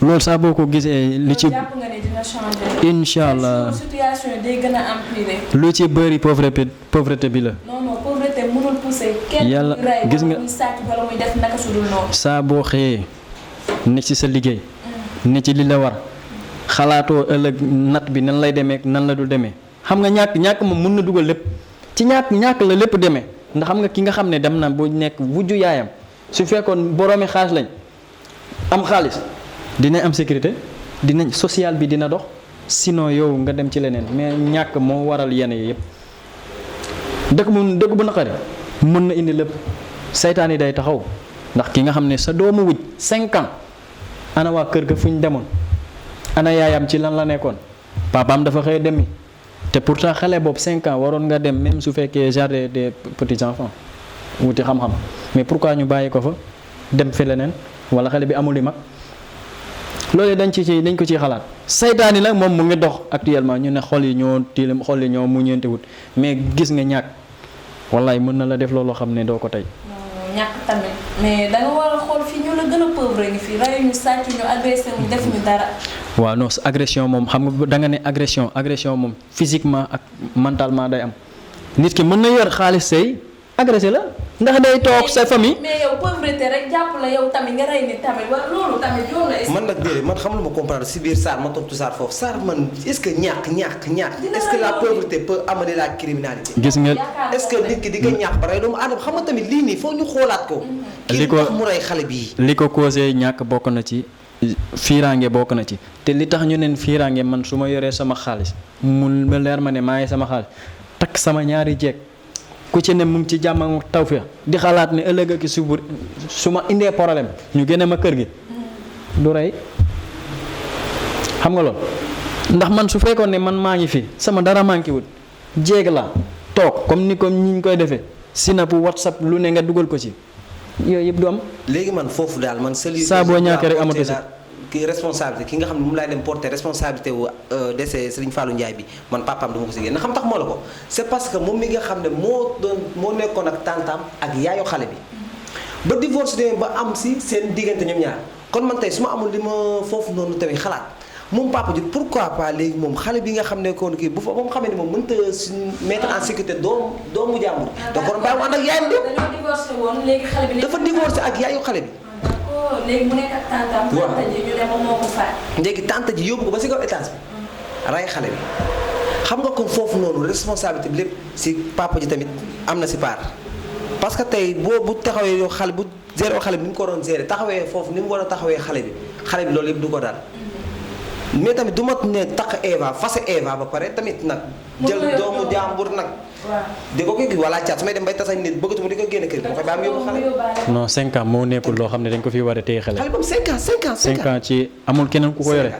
Speaker 4: loolu sax boo ko gisee li ci.
Speaker 2: jàpp nga ne dina changer.
Speaker 4: incha allah
Speaker 2: situation yi day gën a empirer.
Speaker 4: lu ci bëri pauvreté bi la.
Speaker 2: non pauvreté mënul pousser.
Speaker 4: yàlla gis nga
Speaker 2: kenn muy sàcc wala muy def naka su dul noonu.
Speaker 4: saa boo xëyee ne ci sa liggéey. ne ci li la war xalaatoo ëllëg nat bi nan lay demee nan la du demee xam nga ñàkk moom mën na dugal lépp ci ñàkk la lépp demee ndax xam nga ki nga xam ne dem na bu nekk wujju yaayam su fekkoon boroomi xaalis lañ am xaalis. dinañ am sécurité dinañ social bi dina dox sinon yow nga dem ci leneen mais ñàkk moo waral yenn yi yëpp dëkk bu naqari mën na indi lépp saytaan yi day taxaw ndax ki nga xam ne sa doomu wuj 5 ans ana waa kër ga fu ñu demoon ana yaayam ci lan la nekkoon papaam dafa xëy demi te pourtant xale boobu 5 ans waroon nga dem même su fekkee jardin des petits enfants wuti xam-xam mais pourquoi ñu bàyyi ko fa dem fi leneen wala xale bi amul li mag. loolu dañ ko ciy xalaat saytaani nag moom mu ngi dox actuellement ñu ne xol yi ñoo tilim xol yi ñoo muñeente wut mais gis nga ñàkk wallaay mën na la def loolu xam ne doo ko tey.
Speaker 2: ñàkk tamit mais da nga war a xool fii ñu la gën a pauvre ngi fi rey ñu sàcc ñu agressé ñu def ñu dara.
Speaker 4: waaw non agression moom xam nga da nga ne agression moom physiquement ak mentalement day am nit ki mën na yor xaalis say agressé la ndax day toog sa famille.
Speaker 2: mais yow pauvreté rek jàpp la yow tamit nga rey nit tamit wala loolu tamit yow la.
Speaker 3: man nag déedéet man xam lu ma comprendre si biir Sarr ma tontu Sarr foofu Sarr man est-ce que ñàkk est-ce que la pauvreté peut amener la criminalité.
Speaker 4: gis nga
Speaker 3: est-ce que nit ki di nga ñàkk ba rey doomu aadama xam nga tamit lii nii foog ñu xoolaat ko.
Speaker 4: li ko
Speaker 3: kii tax mu rey xale bii.
Speaker 4: li ko causé ñàkk bokk na ci fiiraange bokk na ci te li tax ñu neen fiiraange man su ma yoree sama xaalis mu leer ma ne maa ngi sama xaalis takk sama ñaari jeeg. ku ci ne mu ngi ci jàmm ak tawfeex di xalaat ne ëllëg ak subur su ma indee problème ñu génne ma kër gi du rey xam nga loolu ndax man su fekkoon ne man maa ngi fi sama dara manqué wut jéeg la toog comme ni ñu koy defee Snap WhatsApp lu ne nga dugal ko ci yooyu yëpp du am.
Speaker 3: léegi man foofu daal man.
Speaker 4: saa boo ñàkkee rek amatu si.
Speaker 3: ki responsabilité ki nga xam ne moom laay dem porter responsabilité wu décès Serigne Fallou Ndiaye bi man papaam dama ko si génn na xam tax moo la ko c'est parce que moom mi nga xam ne moo nekkoon ak tantam ak yaayu xale bi ba divorce demee ba am si seen diggante ñoom ñaar kon man tey su ma amul li ma foofu noonu tamit xalaat moom papa ji pourquoi pas léegi moom xale bi nga xam ne kon kii bu fa ba mu xamee ne moom mënta mettre en sécurité doomu jàmbur. da ko doon bàyyi mu ànd ak yaayam de.
Speaker 2: dañoo divorcé woon léegi xale bi.
Speaker 3: dafa divorcé ak yaayu xale bi.
Speaker 2: d'accord léegi mu nekk ak tantam.
Speaker 3: waaw
Speaker 2: tante ji ñu ne moom moo ko faat.
Speaker 3: léegi tante ji yóbbu ko ba si kaw étage bi. ray xale bi xam nga kon foofu noonu responsabilité bi lépp si papa ji tamit am na si part. parce que tey bu taxawee yow xale bu zéro xale bi ni mu ko doon zéré taxawee foofu ni mu war a taxawee xale bi loolu yëpp du ko daal. mais tamit du ma ne takk Eva fase Eva ba pare tamit nag. jël doomu jàmbur nag.
Speaker 2: waaw
Speaker 3: di ko kii wala caat su may dem bay tasañ nit bëggatuma di ko génne kër gi ma koy ba am yóbbu xale.
Speaker 4: non 5 ans moo nekkul loo xam ne dañ ko fi war a téye xale.
Speaker 3: xale boobu 5 ans 5 ans
Speaker 4: 5 ans ci amul keneen ku ko yore.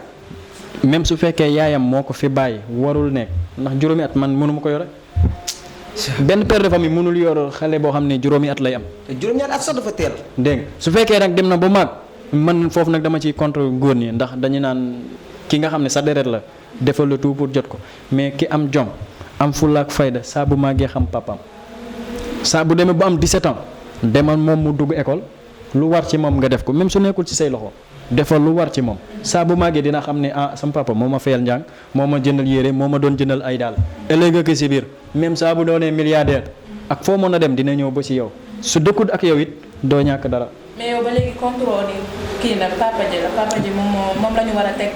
Speaker 4: même su fekkee yaayam moo ko fi bàyyi warul nekk ndax juróomi at man mënuma ko yore. benn père de famille mënul yor xale boo xam ne juróomi at lay am.
Speaker 3: te juróom-ñaari at sax dafa teel.
Speaker 4: dégg nga su fekkee nag dem na ba mag man foofu nag dama ciy contre góor ñi ndax dañu naan ki nga xam ne sa deret la defal le tout pour jot ko mais ki am jom am fulla ak fayda saa bu màggee xam papaam saa bu demee bu am 17 ans demal moom mu dugg école lu war ci moom nga def ko même su nekkul ci say loxo defal lu war ci moom saa bu màggee dina xam ne ah sama papa moo ma fayal njàng moo ma jëndal yére moo ma doon jëndal ay daal ëllëg ak si biir même saa bu doonee milliardaire ak foo mën a dem dina ñëw ba ci yow su dëkkut ak yow it doo ñàkk dara.
Speaker 2: mais yow ba léegi contrôle ni kii nag papa ji moom la ñu war a teg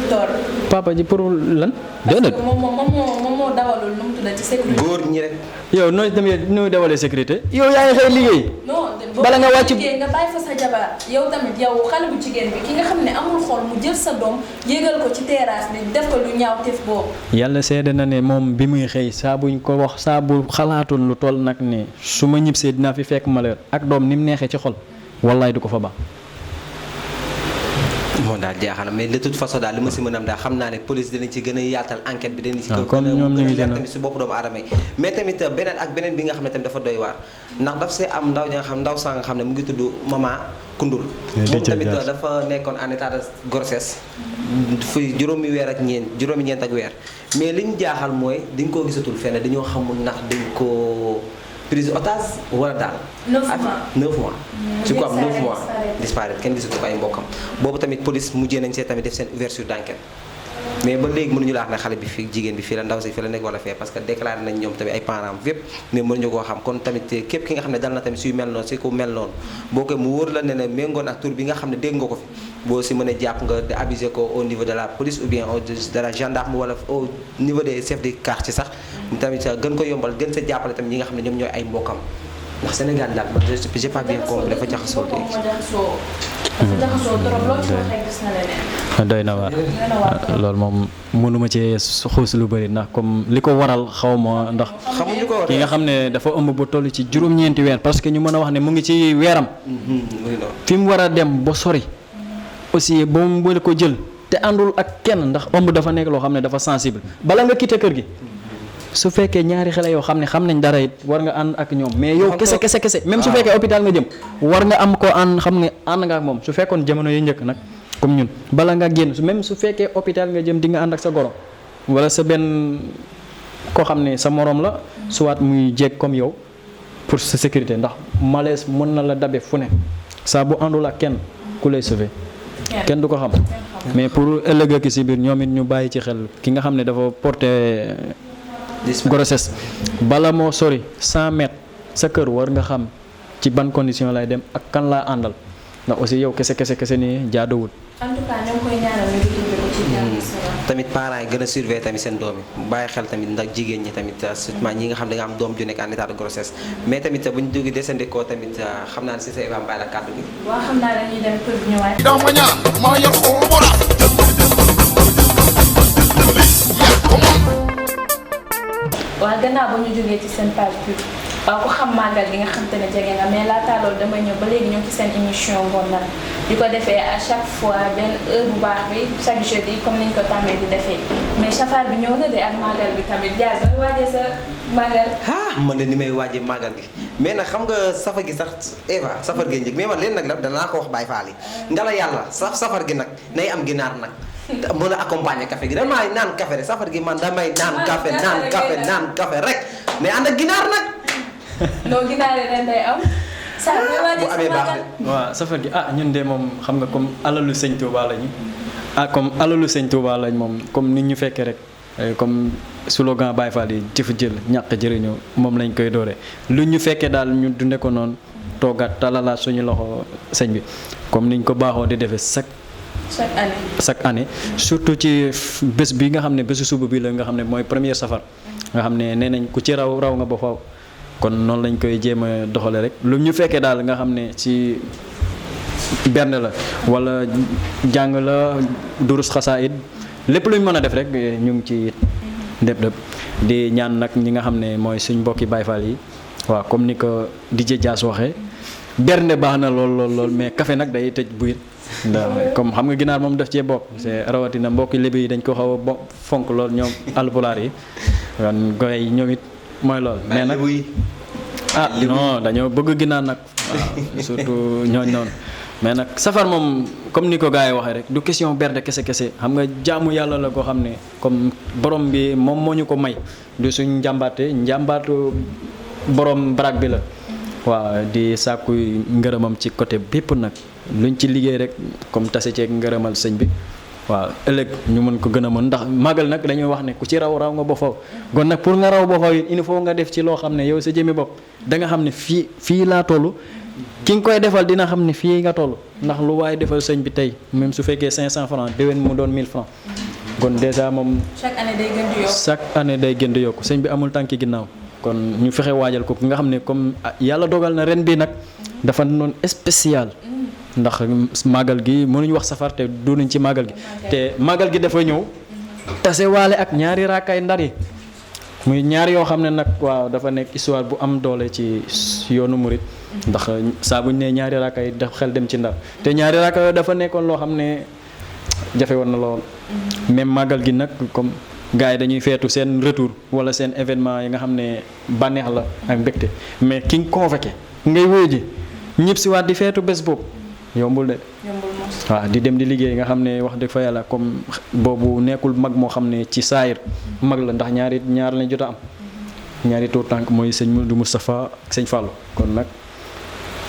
Speaker 2: tool.
Speaker 4: papa ji pour lan. déedéet
Speaker 2: parce que moom moo dawalul nu mu tudd ci sécurité.
Speaker 3: góor ñi rek.
Speaker 4: yow nooy tamit nooy dawalee sécurité. yow yaa ngi xëy liggéey.
Speaker 2: non
Speaker 4: bala nga wàcc
Speaker 2: liggéey nga bàyyi fa sa jabar yow tamit yow xale bu jigéen bi ki nga xam ne amul xol mu jël sa doom yéegal ko ci terrasse bi def ko lu ñaaw teef boobu.
Speaker 4: yàlla seede na ne moom bi muy xëy saa buñ ko wax saa bu xalaatoon lu toll nag ne su ma ñibbisee dinaa fi fekk malheur ak doom ni mu neexee ci xol wallaay du ko fa baax.
Speaker 3: moom daal jaaxal na mais de toute façon daal li ma si mën a am daal xam naa ne police dinañ ci gën a yaatal enquête bi dinañ ci
Speaker 4: comme ñoom ñu ngi
Speaker 3: leer tamit si bopp doomu aadama yi mais tamit beneen bi nga xam ne tamit dafa doy waar ndax daf see am ndaw saa nga xam ne mu ngi tudd Mama Koundoul moom tamit dafa nekkoon en état de grossesse fi juróomi ñeent ak weer mais li ñu jaaxal mooy dañ koo gisatul fenn dañoo xamul ndax dañ ko prise otage wala daal 9 mois je crois 9 mois disparaître kenn gisatu ko ay mbokkam boobu tamit police mujjee nañ see tamit def seen ouverture d'enquête mais ba léegi mënuñu la wax ne xale bi fii jigéen bi fii la ndaw si fii la nekk wala fee parce que déclaré nañ ñoom tamit ay parents fépp mais mënuñu koo xam kon tamit képp ki nga xam ne dal na tamit suy mel noonu si ku mel noonu boo ko mu wóor la ne méngoon ak tur bi nga xam ne dégg nga ko fi boo si mën a jàpp nga de abuser ko au niveau de la police ou bien de la gendarme wala au niveau des chefs de quartier sax tamit gën ko yombal gën sa jàppale tamit ñi nga xam ne ñoom ñooy ay mbokkam ndax Sénégal daal man j'ai pas bien compris dafa jaxasoo
Speaker 4: doy na waar loolu moom mënuma ci xuus lu bëri ndax comme li ko waral xaw ma ndax
Speaker 3: xamuñu ko
Speaker 4: ki nga xam ne dafa ëmb ba toll ci juróom-ñeenti weer parce que ñu mën a wax ne mu ngi ci weeram fi mu war a dem ba sori aussi ba mu bëri ko jël te àndul ak kenn ndax ëmb dafa nekk loo xam ne dafa sensible bala nga quitté kër gi su fekkee ñaari xale yoo xam ne xam nañ dara it war nga ànd ak ñoom mais yow kese même su fekkee hôpital nga jëm war nga am ko ànd xam ne ànd nga ak moom su fekkoon jamono yu njëkk nag comme ñun bala nga génn même su fekkee hôpital nga jëm di nga ànd ak sa goro wala sa benn koo xam ne sa morom la soit muy jeeg comme yow pour sa sécurité ndax malaise mën na la dabe fu ne saa bu àndul ak kenn ku lay sauver kenn du ko xam mais pour ëllëg ak si biir ñoom it ñu bàyyi ci xel ki nga xam ne dafa porté grossesse bala moo sori 100 mètres sa kër war nga xam ci ban condition lay dem ak kan laa àndal ndax aussi yow kese nii jaaduwul.
Speaker 2: en tout cas ñoo ngi koy ñaanal ñu ngi ko ci jàmm.
Speaker 3: tamit parents yi gën a surveiller tamit seen doom yi bàyyi xel tamit ndax jigéen ñi tamit surtout ñi nga xam da nga am doom ju nekk en état de grossesse mais tamit bu ñu dugg desandikoo tamit xam naa ne si sa Eva Mbaye la kàddu gi.
Speaker 2: waaw xam naa dañuy dem kër gi ñëwaat.
Speaker 1: dama ñaan maa yor xol bu rafet.
Speaker 2: waaw gannaaw ba ñu jógee ci seen page bi waaw ko xam màggal gi nga xam te ne jege nga mais laataa loolu damay ñëw ba léegi ñoo ci seen émission Ngonal di ko defee à chaque fois benn heure bu baax bi chaque jeudi comme niñ ko tàmmee di defee mais safar bi ñëw na de ak màggal bi tamit Dia ba waajee sa màggal.
Speaker 3: man de ni may waajee màggal gi mais nag xam nga safar gi sax Eva safar gi njëkk mais man leen nag la danaa ko wax Baye Fall yi nga la yàlla safar gi nag nay am ginaar nag. mën a accompagner café gi damay naan café rek safar gi man damay naan café rek mais ànd ak ginaar nag.
Speaker 2: non ginaar yi ren day am. saa booy waajal
Speaker 3: bu amee
Speaker 2: sa
Speaker 3: baax
Speaker 2: magal.
Speaker 3: de.
Speaker 4: waaw safar gi ñun de moom xam nga comme alalu sëñ Touba lañu comme alalu sëñ Touba lañ moom comme nit ñu fekkee rek comme slogan Baye Fall yi jëf jël ñàkk jëriñoo moom lañ koy dooree lu ñu fekkee daal ñu dunde ko noonu toogaat talalaat suñu loxo sëñ bi comme niñ ko baaxoo di defee chaque année surtout ci bés bi nga xam ne bésu suba bi la nga xam ne mooy premier safar nga xam ne nee nañ ku ci raw nga ba faw kon noonu lañ koy jéem a doxale rek lu ñu fekkee daal nga xam ne ci benn la wala jàng la durus xasaayid lépp lu ñu mën a def rek ñu ngi ci dëpp di ñaan nag ñi nga xam ne mooy suñ mbokki Baye Fall yi waaw comme ni ko DJ Dias waxee bernde baax na lool mais café nag day tëj buyit ndax comme xam nga ginaar moom def cee bokk c'est rawatina mbokki lébi yi dañ ko xaw a fonk lool ñoom alpulaar yi kon goy yi ñoom it mooy lool mais nag non dañoo bëgg ginaar nag waaw surtout ñooñ noonu mais nag safar moom comme ni ko gars yi waxee rek du question bernde kese xam nga jaamu yàlla la koo xam ne comme borom bi moom moo ñu ko may du suñ njàmbaatu borom barak bi la waaw di sàkku ngërëmam ci côté bépp nag luñ ci liggéey rek comme tase ceeg ngërëmal sëñ bi waaw ëllëg ñu mën ko gën a mën ndax màggal nag dañuy wax ne ku ci raw nga ba faw kon nag pour nga raw ba faw it il faut nga def ci loo xam ne yow sa jëmmi bopp da nga xam ne fii laa toll ki nga koy defal dina xam ne fii nga toll ndax lu waaye defal sëñ bi tey même su fekkee 500 francs déwén mu doon 1000 francs kon dèjà moom
Speaker 2: chaque année day gën di yokku
Speaker 4: sëñ bi amul tànki ginnaaw kon ñu fexe waajal ko nga xam ne comme yàlla dogal na ren bi nag dafa noon spécial ndax màggal gi mënuñ wax safar te dunuñ ci màggal gi te màggal gi dafa ñëw tase waale ak ñaari raakaay ndar yi muy ñaar yoo xam ne nag waaw dafa nekk histoire bu am doole ci yoonu murit ndax saa buñ ne ñaari raakaay daf xel dem ci ndar te ñaari raakaay dafa nekkoon loo xam ne jafe woon na lool même màggal gi nag comme gars yi dañuy feetu seen retour wala seen événement yi nga xam ne bànneex la ak mbégte mais ki nga convoqué ngay wóo ji ñëpp si waat di feetu bés boobu yombul de waaw di dem di liggéey nga xam ne wax dëgg fa yàlla comme boobu nekkul mag moo xam ne ci saayir mag la ndax ñaar lañ jot a am ñaari tuur tànk mooy sëñ Modou Moustapha ak sëñ Fallou kon nag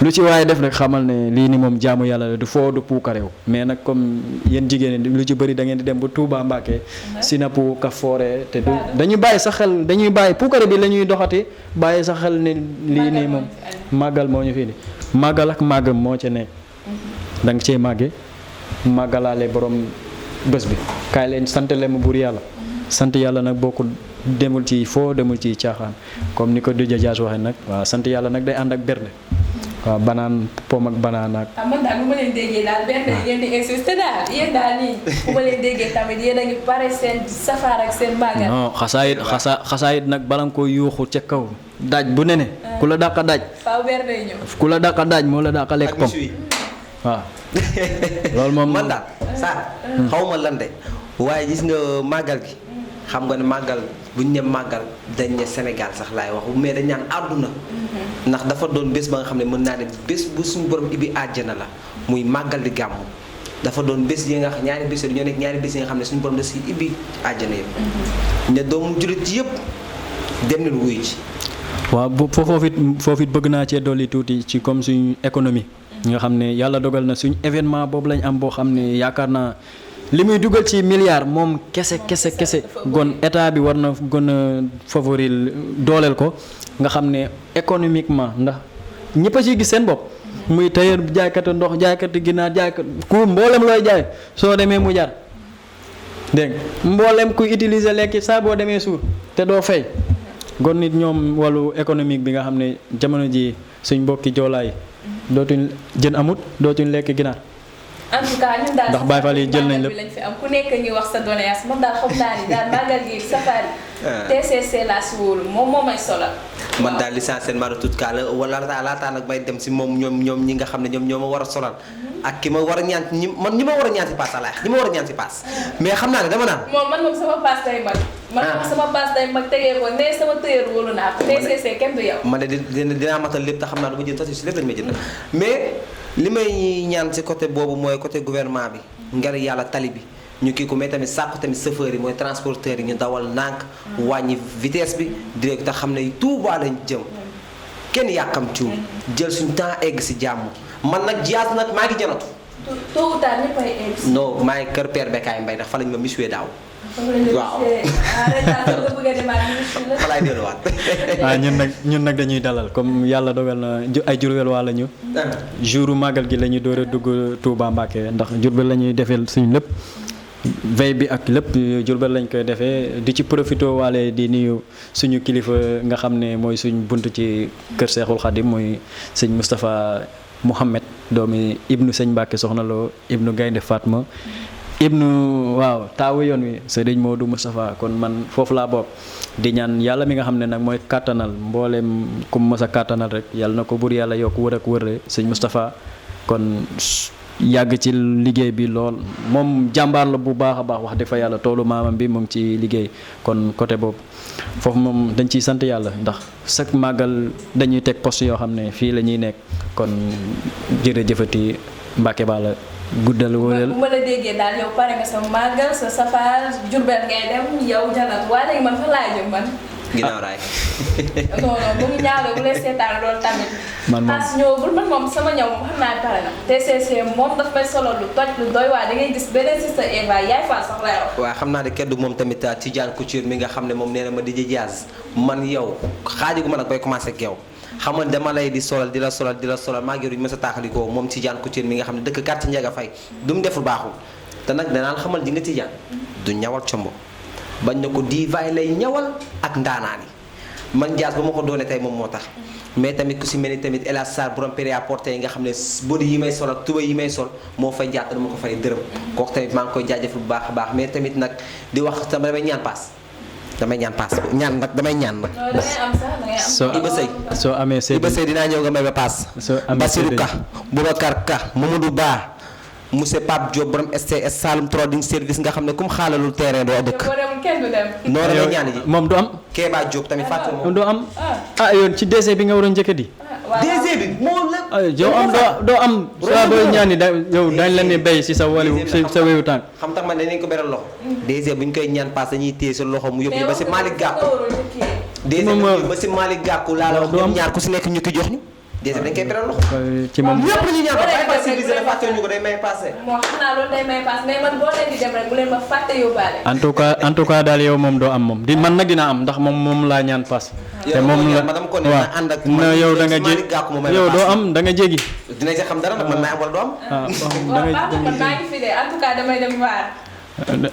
Speaker 4: lu ci waaye def rek xamal ne lii ni moom jaamu yàlla la du foo du puukareew mais nag comme yéen jigéen lu ci bëri da ngeen di dem ba Touba Mbacké Sinapu Kafoore te du dañuy bàyyi sa xel dañuy bàyyi puukare bi la ñuy doxati bàyyi sa xel ne lii nii moom màggal moo ñu fii ni màggal ak màggam moo ca nekk da nga cee màgge màggalaale borom bés bi kaay leen sant leen mu buur yàlla sant yàlla nag boo ko demul ci foo demul ci caaxaan comme ni ko DJ Dias waxee nag waaw sant yàlla nag day ànd ak bernde waaw banaan pom ak banaan ak.
Speaker 2: man daal bu ma leen déggee daal benn yéen di insister daal yéen daal nii bu ma leen déggee tamit yéen a ngi pare seen safar ak seen màggal.
Speaker 4: non xasaayit nag bala nga koy yuuxu ca kaw daaj bu ne ku la dàqa daaj.
Speaker 2: faaw bernde ñëw.
Speaker 4: ku la dàqa daaj moo la dàqa lekk pom waaw. loolu moom
Speaker 3: man daal saa xaw ma lan de waaye gis nga màggal gi xam nga ne màggal bu ñu ne màggal dañ ne Sénégal sax laay wax mais dañ naan àdduna ndax dafa doon bés ba nga xam ne mën naa ne bés bu suñu borom ibi àjjana la muy màggal di gàmmu dafa doon bés yi nga xam ñaari bés yi ñoo nekk ñaari bés yi nga xam ne suñu borom da si ibi àjjana yëpp ne doomu jullit ci yëpp dem nañu wuyu ci.
Speaker 4: waaw bu foofu it bëgg naa cee dolli tuuti ci comme suñu économie nga xam ne yàlla dogal na suñu événement boobu lañ am boo xam ne yaakaar naa li muy dugal ci milliard moom kese gon état bi war na gën a favori dooleel ko nga xam ne économiquement ndax ñëpp a ciy gis seen bopp muy tailleur jaaykatu ndox jaaykatu ginaar jaaykat ku mboolem looy jaay soo demee mu jar dégg mboolem kuy utiliser lekki saa boo demee suur te doo fay gon nit ñoom wàllu économique bi nga xam ne jamono ji suñ mbokki joolaay dootuñ jën amut dootuñ lekk ginaar.
Speaker 2: en tout cas ñun daal
Speaker 4: ndax Baye Fall yi jël nañ lépp
Speaker 2: lañ fi am ku nekk ngi wax sa doléance moom daal xam naa ni daal màggal gi safari TCC laa si wóolu moom moo may solal.
Speaker 3: man daal l'essentiellement de tout cas la wala laataa nag may dem si moom ñoom ñi nga xam ne ñoom ñoo ma war a solal ak ki ma war a ñaan ñi ma war a ñaan si paas alaay ñi ma war a ñaan si paas mais xam naa ne dama naan.
Speaker 2: man sama paas day mag. sama paas day mag tegee ko ne sama tëyër wóolu naa ko. TCC kenn du yow.
Speaker 3: man de dinaa matal lépp te xam naa du ma jënd sax si lépp lañ may jënd mais li may ñaan si côté boobu mooy côté gouvernement bi ngir yàlla tali bi ñu kii ko mais tamit sàkku tamit chauffeur yi mooy transporteur yi ñu dawal nànk wàññi vitesse bi direct te xam ne Touba lañ jëm kenn yàkkamtiwul jël suñu temps egg si jàmm man nag Diaz nag maa ngi janatu.
Speaker 2: tôt ou tard ñëppay egg.
Speaker 3: non maa ngi kër Père Bekaay Mbaye ndax fa lañ ma misuwee daaw. waaw fa laay delluwaat.
Speaker 4: waaw ñun nag dañuy dalal comme yàlla dogal na ay Jurbel waa la ñu. jouru màggal gi la ñuy door a dugg Touba Mbacké ndax Jurbel la ñuy defee suñu lépp. veille bi ak lépp Jurbel lañ koy defee di ci profité waale di nuyu suñu kilifa nga xam ne mooy suñ bunt ci kër Seexul Xadim mooy sëñ Moustapha Mouhamed doomi ibnu sëñ Mbàkke soxna Lo ibnu Gaynde Fatma ibnu waaw taawu yoon wi sëriñ Modou Moustapha kon man foofu laa bokk di ñaan yàlla mi nga xam ne nag mooy kàttanal mbooleem ku mos a kàttanal rek yàlla na ko bur yàlla yokk wër ak wërre sëñ Moustapha kon yàgg ci liggéey bi lool moom jàmbaar la bu baax a baax wax dëgg fa yàlla toolu maamam bi mu ngi ci liggéey kon côté boobu foofu moom dañ ciy sant yàlla ndax chaque màggal dañuy teg poste yoo xam ne fii la ñuy nekk kon jërëjëfati Mbàkke Balla guddal wóolal.
Speaker 2: bu ma la déggee daal yow pare nga sa màggal sa safar Jurbel ngay dem yow janat waa léegi man fa laa jëm man.
Speaker 3: ginnaaw raay.
Speaker 2: non bu ñu ñaaree bu lay seetaan loolu tamit.
Speaker 4: man moom
Speaker 2: paas ñëwagul man moom sama ñëw moom xam naa pare na. TCC moom daf may solo lu toj lu doy waa da ngay gis beneen sister Eva yaay Fall sax lay wax.
Speaker 3: waaw xam naa ne keddu moom tamit Tidiane Couture mi nga xam ne moom nee na ma DJ Diaz man yow xaaju gu ma nag bay commencé ak yow xam nga dama lay di solal di la solal maa ngi yor ñu mës a taaxalikoo moom Tidiane Couture mi nga xam ne dëkk quartier Ndiaga Faye du mu deful baaxul te nag danaan xamal ji nga Tidiane du ñawal combo bañ na ko divaay lay ñawal ak ndaanaan yi man Diaz ba ma ko doone tey moom moo tax mais tamit ku si mel ni tamit El Hadj Sarr borom prêt-à-porter yi nga xam ne body yi may sol ak tuba yi may sol moo fay jàpp dama ko fay dërëm kooku tamit maa ngi koy jaajëfal bu baax a baax mais tamit nag di wax sama damay ñaan paas damay ñaan nag.
Speaker 2: da ngay am sax da ngay am.
Speaker 3: Iba Sey
Speaker 4: soo amee sédd
Speaker 3: Iba Sey dinaa ñëw nga may ba paas.
Speaker 4: soo amee
Speaker 3: Basirou Ka Boubacar Ka Mamadou Ba monsieur Pape Diop borom STS Saloum Trading Service nga xam ne comme xaalalul terrain doo dëkk.
Speaker 2: boo demul kenn du dem.
Speaker 3: noonu la ñaan ji
Speaker 4: moom du am.
Speaker 3: Kéba Diop tamit fàtte moom.
Speaker 4: moom du am yoon ci DC bi nga waroon njëkk di.
Speaker 3: DG bi moom la.
Speaker 4: yow am doo am. saa booy ñaani da yow dañ la ne béy si sa waliwu sa wéyu tànk.
Speaker 3: xam tax man dañ ko beral loxo. DG bu ñu koy ñaan paas dañuy téye sa loxo mu yóbbu ba si Malick Gakou. DG bu ñu ba si Malick Gakou laa la wax ñoom ñaar ku si nekk ñu ki jox ñu. DG dañ koy beral loxo.
Speaker 4: ci moom
Speaker 3: ñëpp la ñuy ñaan paas bàyyi civilisé la fàtte ñu ko day may passé.
Speaker 2: moo xam naa loolu day may paas mais man boo leen di dem rek bu leen ma fàtte yóbbaale.
Speaker 4: en tout cas daal yow moom doo am moom man nag dina am ndax moom laa ñaan paas. te moom la waaw yow da nga jéggi yow doo am da nga jéggi.
Speaker 3: dina ci xam dara nag man may am wala doo am.
Speaker 2: waaw man maa ngi fi de en tout cas damay dem waar.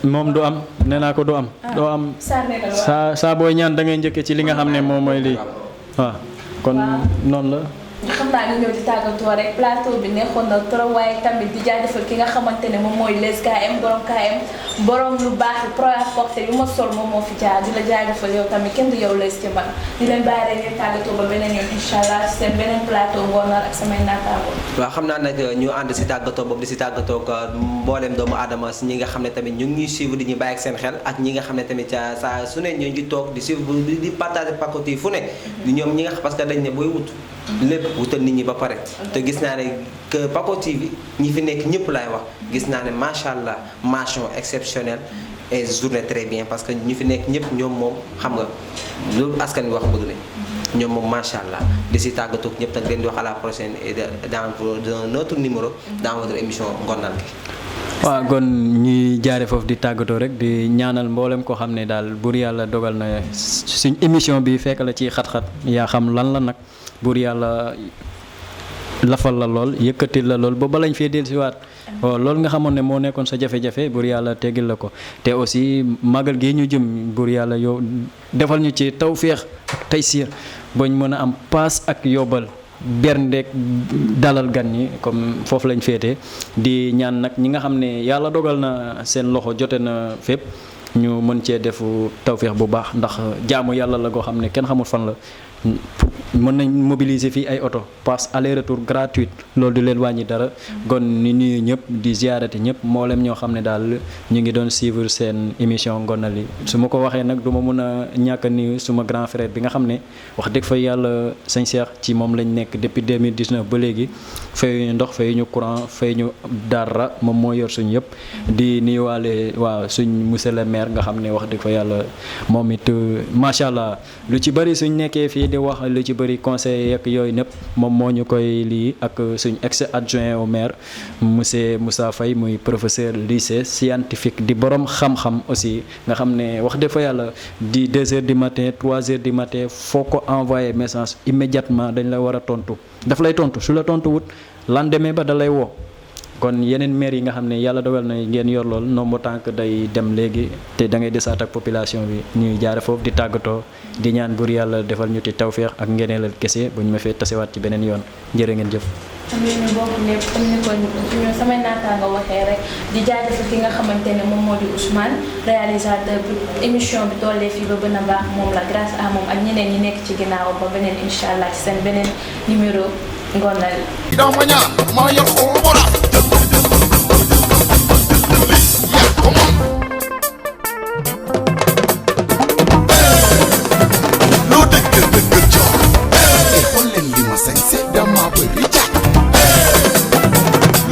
Speaker 4: moom du am nee naa ko du am. doo am saa booy ñaan da ngay njëkkee ci li nga xam ne moom mooy lii waaw kon noonu la.
Speaker 2: xam naa ñu ñëw di tàggatoo rek plateau bi neexoon na trop waaye tamit di jaajëfal ki nga xamante ne moom mooy les KM borom KM borom lu baax yi prêt-à-porter yu ma sol moom moo fi jaar di la jaajëfal yow tamit kenn du yow les ci man di leen bàyyi rek ngeen tàggatoo ba beneen yoon incha allah seen beneen plateau Ngonar ak samay naataango.
Speaker 3: waaw xam naa nag ñu ànd si tàggatoo boobu di si tàggatoo ko mbooleem doomu aadama si ñi nga xam ne tamit ñu ngi ñuy suivre di ñu bàyyi ak seen xel ak ñi nga xam ne tamit saa su ne ñu ngi toog di suivre di partager pakoti fu ne ñoom ñi nga parce que dañ ne booy wut lépp wutal nit ñi ba pare te gis naa ne que Paco TV ñi fi nekk ñëpp laay wax gis naa ne macha allah mention exceptionnelle et journée très bien parce que ñi fi nekk ñëpp ñoom moom xam nga loolu askan wi wax bëgg nañ ñoom moom macha allah di si tàggatoo ñëpp nag leen di wax à la prochaine et dans notre numéro dans votre émission Ngonal gi.
Speaker 4: waaw kon ñuy jaare foofu di tàggatoo rek di ñaanal mboolem koo xam ne daal buur yàlla dogal na suñ émission bi fekk la ci xat-xat yaa xam lan la nag. buur yàlla lafal la lool yëkkatil la lool ba balañ fee dellusiwaat waaw loolu nga xamoon ne moo nekkoon sa jafe-jafe buur yàlla teggil la ko te aussi magal gi ñu jëm buur yàlla yow defal ñu ci tawféex ak taysiir bañ mën a am paas ak yóbbal berndeek dalal gan ñi comme foofu lañ féete di ñaan nag ñi nga xam ne yàlla dogal na seen loxo jote na fépp ñu mën cee defu tawféex bu baax ndax jaamu yàlla la goo xam ne kenn xamul fan la mën nañ mobiliser fii ay oto passe aller retour gratuite loolu du leen wàññi dara kon ni nuyu ñëpp di ziarati ñëpp mboolem ñoo xam ne daal ñu ngi doon suivre seen émission Ngonal yi su ma ko waxee nag du ma mën a ñàkk a nuyu suma grand frère bi nga xam ne wax dëgg fa yàlla sëñ Cheikh ci moom lañ nekk depuis 2019 ba léegi fayuñu ndox fayuñu courant fayuñu dara moom moo yor suñ yëpp di nuyuwaale waaw suñ monsieur le maire nga xam ne wax dëgg fa yàlla moom it macha allah lu ci bari suñ nekkee fii di wax lu ci bëri conseil ak yooyu nëpp moom moo ñu koy lii ak suñ ex adjoint au maire monsieur Moussa Faye muy professeur lycée scientifique di borom xam-xam aussi nga xam ne wax dëgg fa yàlla di 2 heures du matin 3 heures du matin foo ko envoyé message immédiatement dañ la war a tontu daf lay tontu su la tontu wut lendemain ba da lay woo. kon yeneen maire yi nga xam ne yàlla dogal na ngeen yor lool nombre tànk day dem léegi te da ngay desaat ak population bi ñuy jaare foofu di tàggatoo di ñaan buur yàlla defal ñu ci tawféex ak ngeneelal kese bu ñu ma fee tasewaat ci beneen yoon jërë ngeen jëf.
Speaker 2: amiin ñu bokk lépp comme ni ko suñu samay naataango waxee rek di jaajëfal ki nga xamante ne moom moo di Ousmane réalisateur bi émission bi tollee fii ba gën a baax moom la grâce à moom ak ñeneen ñi nekk ci ginnaaw ba beneen incha allah ci seen beneen numéro Ngonal.
Speaker 1: Dama ñaan ma yor ko